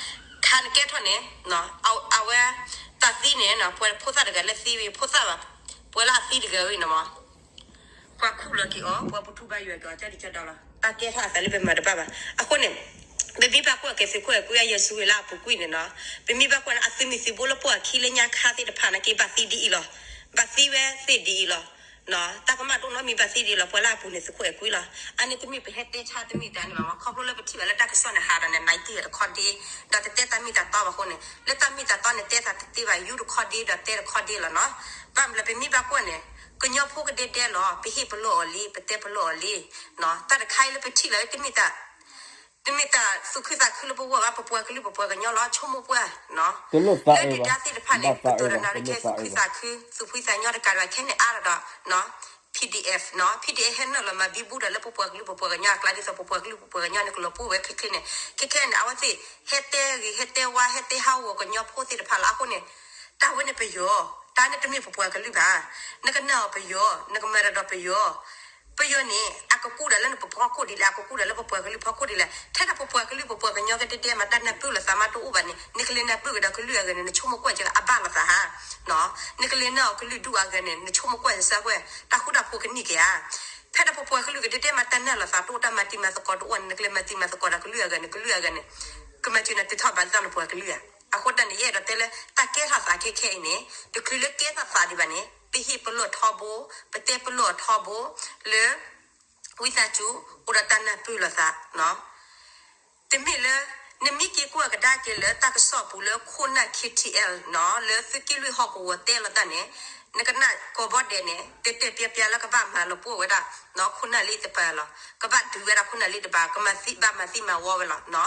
ခးန့ၣ်ကဲထီၣ်န့ၣ် အဝဲ တၢ်သံန့ၣ် ပှၤဖိသၣ်တဂၤလၢသံဝံၤ ဖိသၣ်ဘၣ် ပှၤလၢအသံတဂၤဝံၤန့ၣ်မး ပှၤခူၣ်လီၤက့ၤအီၤ ပှၤပထူဘါယွၤက့ၤအီၤ ကၢ်ဒံကၢ်ဒီလီၤ. တၢ်ကဲထီၣ်အသးလၢပမၤတဘၣ်ဘၣ်. အဃိန့ၣ် ပမ့ၢ်ဘၣ်ကွၢ်က့ၤသုးခိၣ်အဲၤကွံအယဲၢ်ဆူဝ့ၤလၢအပူၤကွံာ်န့ၣ်နီၤ ပမ့ၢ်ဘၣ်ကွၢ်န့ၣ် အသုးမုၢ်သံၣ်ဘိလၢပှၤခံလၢညါခါသ့ၣ်တဖၣ်နာ်က့ ဘၣ်သံဒ်အံၤလီၤ. ဘၣ်သံဝဲသ့ၣ်ဒ်အံၤလီၤ. တၢ်ကမၣ်တအိၣ်နီတမံၤဘၣ်သံဒ်အံၤလီၤ. ပှၤလၢအပူၤန့ၣ် သုးခိၣ်အဲၤကွံလီၤ. အန့ၣ်တမ့ၢ်ပဟဲတဲဆါတမ့ၢ်တၢ်န့ၣ်ဘၣ်မး ခီဖျိလၢပထံၣ်ဘၣ်လၢတၢ်ကစီၣ်န့ၣ်ဟးဒီးန့ၣ် နံၤတံၢ်တခီဒ့ ဒီးတတဲတၢ်မ့ၢ်တၢ်တီဘၣ်အဃိန့ၣ် လၢတၢ်မ့ၢ်တၢ်တီန့ၣ် တဲသးတသ့ဘၣ် ယူတခီဒ့ဒီးတဲတခီဒ့လီၤနီၤ. ဘၣ်မနုၤလဲၣ် ပမ့ၢ်ဘၣ်ကွၢ်န့ၣ် ကညီဖိကဒဲဒဲလီၤ ပဟ့ၣ်ပလီၢ်အီၤလံ ပတဲပလီၢ်အီၤလံ တၢ်တခါအံၤလၢပထံၣ်လီၤ တမ့ၢ်တၢ် တမ့ၢ်တၢ်သူၣ်ခုသးခုလၢပဂီၢ်ဘၣ် ပပှၤကလုာ်ပပှၤကညီလီၤ ဆိကမိၣ်ပှၢ် လၢဒုၣ်ဒါသ့ၣ်တဖၣ်န့ၣ် ကတိၤဒီးနၤရံၣ်ခဲသူၣ်ခုသးခု သူၣ်ဖှံသးညီတကးဒံးဘၣ်ခဲန့ၣ်အါဒီး နီၤ PDF နီၤ, PDF ဟဲနုာ်လီၤမၤဘံဘူဒီးလၢပပှၤကလုာ်ပပှၤကညီအကျါ ဒ်သိးပပှၤကလုာ်ပပှၤကညီန့ၣ် ကလီၤပှီၢ်ဝဲချ့ချ့န့ၣ်, ခဲခဲန့ၣ် အဝဲသ့ၣ် ဟဲတဲဂ့ၤ ဟဲတဲဝါ ဟဲတဲဟးဂီၤကညီဖိသ့ၣ်တဖၣ်လီၤ. အဃိန့ၣ် တၢ်ဝဲန့ၣ်ပယီၤ, တၢ်န့ၣ်တမ့ၢ်ပပှၤကလုာ်ဘၣ်. နကနၣ်အီၤပယီၤ, နကမၤတၢ်ဒီးပယီၤ ပယီၤန့ၣ် အကကူၣ်ဒၣ်လၢနပဖီခိၣ်ဒ်လဲၣ်, အကကူၣ်ဒၣ်လၢပပှၤကလုာ်ဖီခိၣ်ဒ်လဲၣ်. ထဲဒၣ်ပပှၤကလုာ်ပပှၤကညီကဒဲဒဲမး တၢ်နၢ်ပၢၢ်လိာ်သးမးတအိၣ်ဘၣ်န့ၣ် နကလဲၤနၢ်ပၢၢ်ကဒီးကလုာ်အဂၤန့ၣ် နဆိကမိၣ်ကွၢ်က့ၤအဘၣ်လိာ်သးဧါ. နကလဲၤနၢ်အီၤကလုာ်ဒူၣ်အဂၤန့ၣ် နဆိကမိၣ်ကွၢ်စၢ်ကွၢ် တၢ်ဃူတၢ်ဖိးကန့ၢ်က့ၤဧါ. ဖဲဒၣ်ပပှၤကလုာ်ကဒဲဒဲမး တၢ်နၢ်လိာ်သးတအိၣ် တၢ်မၤတံၤမၤသကိးတအိၣ်န့ၣ် နကလဲၤမၤတံၤမၤသကိးဒီးကလုာ်အဂၤန့ၣ် ကလုာ်အဂၤန့ၣ် ကမၤစၢၤနၤတုၤထီၣ်ဘၣ်လၢတၢ်နပှၤကလုာ်ဧါ. အဃိတၢ်န့ၣ် ယအဲၣ်ဒိးတဲလၢ တၢ်ကဲထီၣ်သးခဲခဲအံၤန့ၣ် တချုးလၢကဲထီၣ်သးဒံးဘၣ်န့ၣ် ပဟ့ၣ်ပလီၢ်ထီဘိ, ပတဲပလီၢ်ထီဘိ လၢ ဝံသးစူၤ အိၣ်ဒီးတၢ်နၢ်ပၢၢ်လိာ်သး တမ့ၢ်လၢ နမ့ၢ်က့ၤကွၢ်ကဒါက့ၤလၢတၢ်ကစီၣ်ပူၤလၢခိၣ်နၢ် K T L နီၤ လၢသုးက့လွံၢ်ဟီၣ်ကဝီၤတဲလိာ်တၢ်န့ၣ် နကနၣ်ကိးဘီဒဲးန့ၣ် တဲတဲပျီပျီလၢကဘၣ်မၤလီၤပှီၢ်ဝဲဒၣ် ခိၣ်နၢ်လၢတပၤလီၤ. ကဘၣ်ဒုးဝဲဒၣ်ခိၣ်နၢ်လၢတပၤ ကမၤသံဘၣ်မၤသံမၤဝီဝဲလီၤ.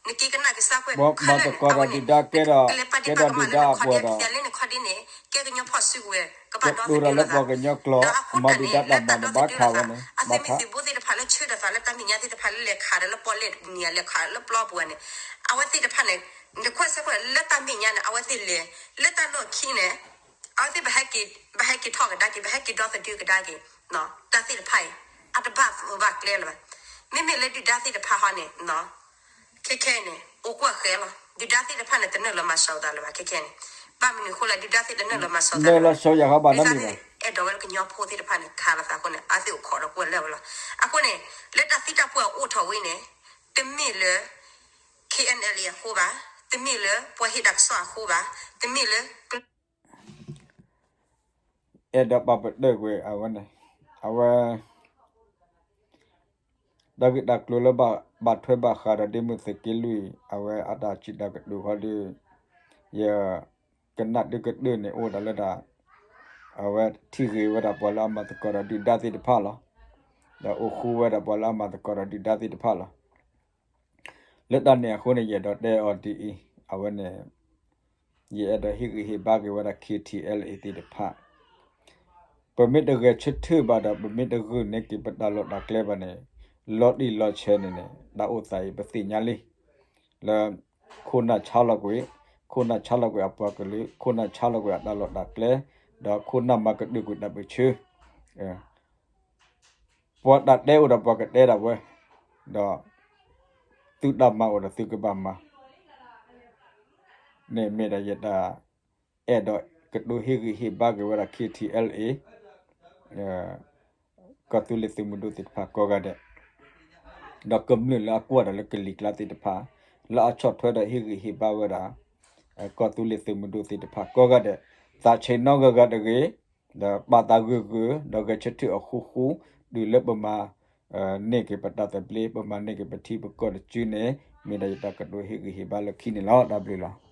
နက့ၤကနၣ်ကစၢ်ကွဲးခဲလၢာ်န့ၣ် အဝဲန့ၣ် ကလဲၤပာ်ဒ့ၣ်ပာ်ကမၣ်လၢနခီဒ့န့ၣ် သ့ၣ်လၢနခီဒ့န့ၣ် ကဲကညီဖီၣ်စုကဝဲၤ ကဘၣ်ဒီသဒၢလိာ်သး ဒီးအဃိတၢ်န့ၣ် လၢတၢ်ဒီသဒၢလိာ်သးလၢ အသုးမုၢ်သံၣ်ဘိသ့ၣ်တဖၣ်လၢဆှၢဒီးသးလၢတၢ်မဲာ်ညါသ့ၣ်တဖၣ်လၢလဲၤခးဒီးလၢပျီပူၤန့ၣ် အဝဲသ့ၣ်တဖၣ်န့ၣ် နကွၢ်စၢ်ကွဲးလၢတၢ်မဲာ်ညါန့ၣ် အဝဲသ့ၣ်လဲၤ လၢတၢ်လီၢ်ခံန့ၣ် အဝဲသ့ၣ် ဘၣ်ဟဲက့ၤထီၣ်ကဒါက့ၤ ဘၣ်ဟဲက့ၤဒီသဒၢကဒါက့ၤ တၢ်သ့ၣ်တဖၣ်အံၤ အတဘၣ်ဘၣ်ကျဲလၢၤဘၣ်. မ့မ့ၢ်လၢဒုၣ်ဒါသ့ၣ်တဖၣ်ဟီန့ၣ် ခဲခဲအံၤန့ၣ် အိၣ်ကွၢ်ဃဲလီၤ. ဒုၣ်ဒါသ့ၣ်တဖၣ်န့ၣ် တနုာ်လီၤမၤစၢၤအသးလၢၤဘၣ် ခဲခဲန့ၣ်. ဘၣ်မနုၤအဃိလဲၣ် ဒုၣ်ဒါသ့ၣ်တနုာ�လီၤမၤစၢၤအသးလၢၤဘၣ်. ဒုၣ်ဒါသ့ၣ်အဲၣ်ဒိးဝဲလၢကညီဖိသ့ၣ်တဖၣ်န့ၣ် ခးလိာ်သးအဃိန့ၣ် အဝဲသ့ၣ်အိၣ်ခိးဒီးကွၢ်လၢာ်ဝဲလီၤ. အဃိန့ၣ် လၢတၢ်သံတၢ်ပှၢ်အိၣ်ထီၣ်ဝဲန့ၣ် တမ့ၢ်လၢ K N L A အဃိဘၣ်, တမ့ၢ်လၢပှၤဟ့ၣ်တၢ်ကစီၣ်အဃိဘၣ်, တမ့ၢ်လၢ အဲၣ်ဒိးပာ်ပတုာ်ကွံာ် အဝဲန့ၣ် အဝဲ တၢ်ဂ့ၢ်တၢ်ကျိၤလၢဘၣ်ထွဲဘၣ်ဃးဒီးဒ့မုၢ်သုးက့လွံၢ် အဝဲအတၢ်စံးတၢ်ကတိၤခီဒီး ယကနၣ်ဒုးကတၢၢ်န့ၣ် အိၣ်ဝဲဒၣ်လၢတၢ် အဝဲထံၣ်ဂ့ၤဝဲဒၣ်ပှၤလၢအမၤသကိးဒီးဒုၣ်ဒါသ့ၣ်တဖၣ်လီၤ. ဒီးအိၣ်ဃူဝဲဒၣ်ပှၤလၢအမၤသကိးဒီးဒုၣ်ဒါသ့ၣ်တဖၣ်လီၤ. လၢတၢ်န့ၣ်အဃိန့ၣ် ယအဲၣ်ဒိးတဲအီၤဒ်အံၤ, အဝဲန့ၣ် ယအဲၣ်ဒိးဟ့ၣ်ဂံၢ်ဟ့ၣ်ဘါက့ၤဝဲဒၣ် K T L A သ့ၣ်တဖၣ်, ပမ့ၢ်တဂဲၤဆၢထၢၣ်ဘၣ်ဒီး ပမ့ၢ်တဂုာ်န့ၢ်က့ၤပတၢ်လီၢ်တၢ်ကျဲဘၣ်န့ၣ် လီၤတံၢ်လီၤဆဲးန့ၣ်န့ၣ် တၢ်အိၣ်သးအံၤပသ့ၣ်ညါလံ လၢ ခိၣ်နၢ်ဆါလီၤကွံာ်, ခိၣ်နၢ်ဆါလီၤကွံာ်အပှၤကလုာ်, ခိၣ်နၢ်ဆါလီၤကွံာ်အတၢ်လီၢ်တၢ်ကျဲ, ဒီးခိၣ်နၢ်မၤကဒုးကွံာ်တၢ်ပၢၢ်ဆၢ ပှၤတၢ်တဲအိၣ်ဒီးပှၤကတဲဒၣ်ဝဲ, ဒီး သုတၢ်မၤအိၣ်ဒီးသုကဘၣ်မၤ, န့ၣ်မ့ၢ်ဒၣ်ယတၢ်အဲၣ်ဒိးကတိၤဟ့ၣ်ဂံၢ်ဟ့ၣ်ဘါက့ၤဝဲဒၣ် K T L A ကီၢ်သူလ့ၤသုးမုၢ်ဒိၣ်သ့ၣ်တဖၣ်ကိးဂၤဒဲး, ဒီးကမျၢၢ်လၢအကွၢ်တၢ်လၢကလံၤကျါသ့ၣ်တဖၣ် လၢအဆီၣ်ထွဲဒီးဟ့ၣ်ဂံၢ်ဟ့ၣ်ဘါဝဲဒၣ် ကီၢ်သူလ့ၤသုးမုၢ်ဒိၣ်သ့ၣ်တဖၣ်ကိးဂၤဒဲး, သးဆံးနီတဂၤဂၤတဂ့ၤ, ဒီးပာ်သးဂုာ်ဂုာ် ဒီးဂဲၤဆၢထၢၣ်အဃူဃူ, တုၤလၢပမၤ န့ၢ်က့ၤပတၢ်သဘျ့ ပမၤန့ၢ်က့ၤပထံပကီၢ်တစုန့ၣ် မ့ၢ်ဒၣ်ယတၢ်ကတိၤဟ့ၣ်ဂံၢ်ဟ့ၣ်ဘါလၢခံန့ၣ်လီၤ. တၢ်ဘျုးလီၤ.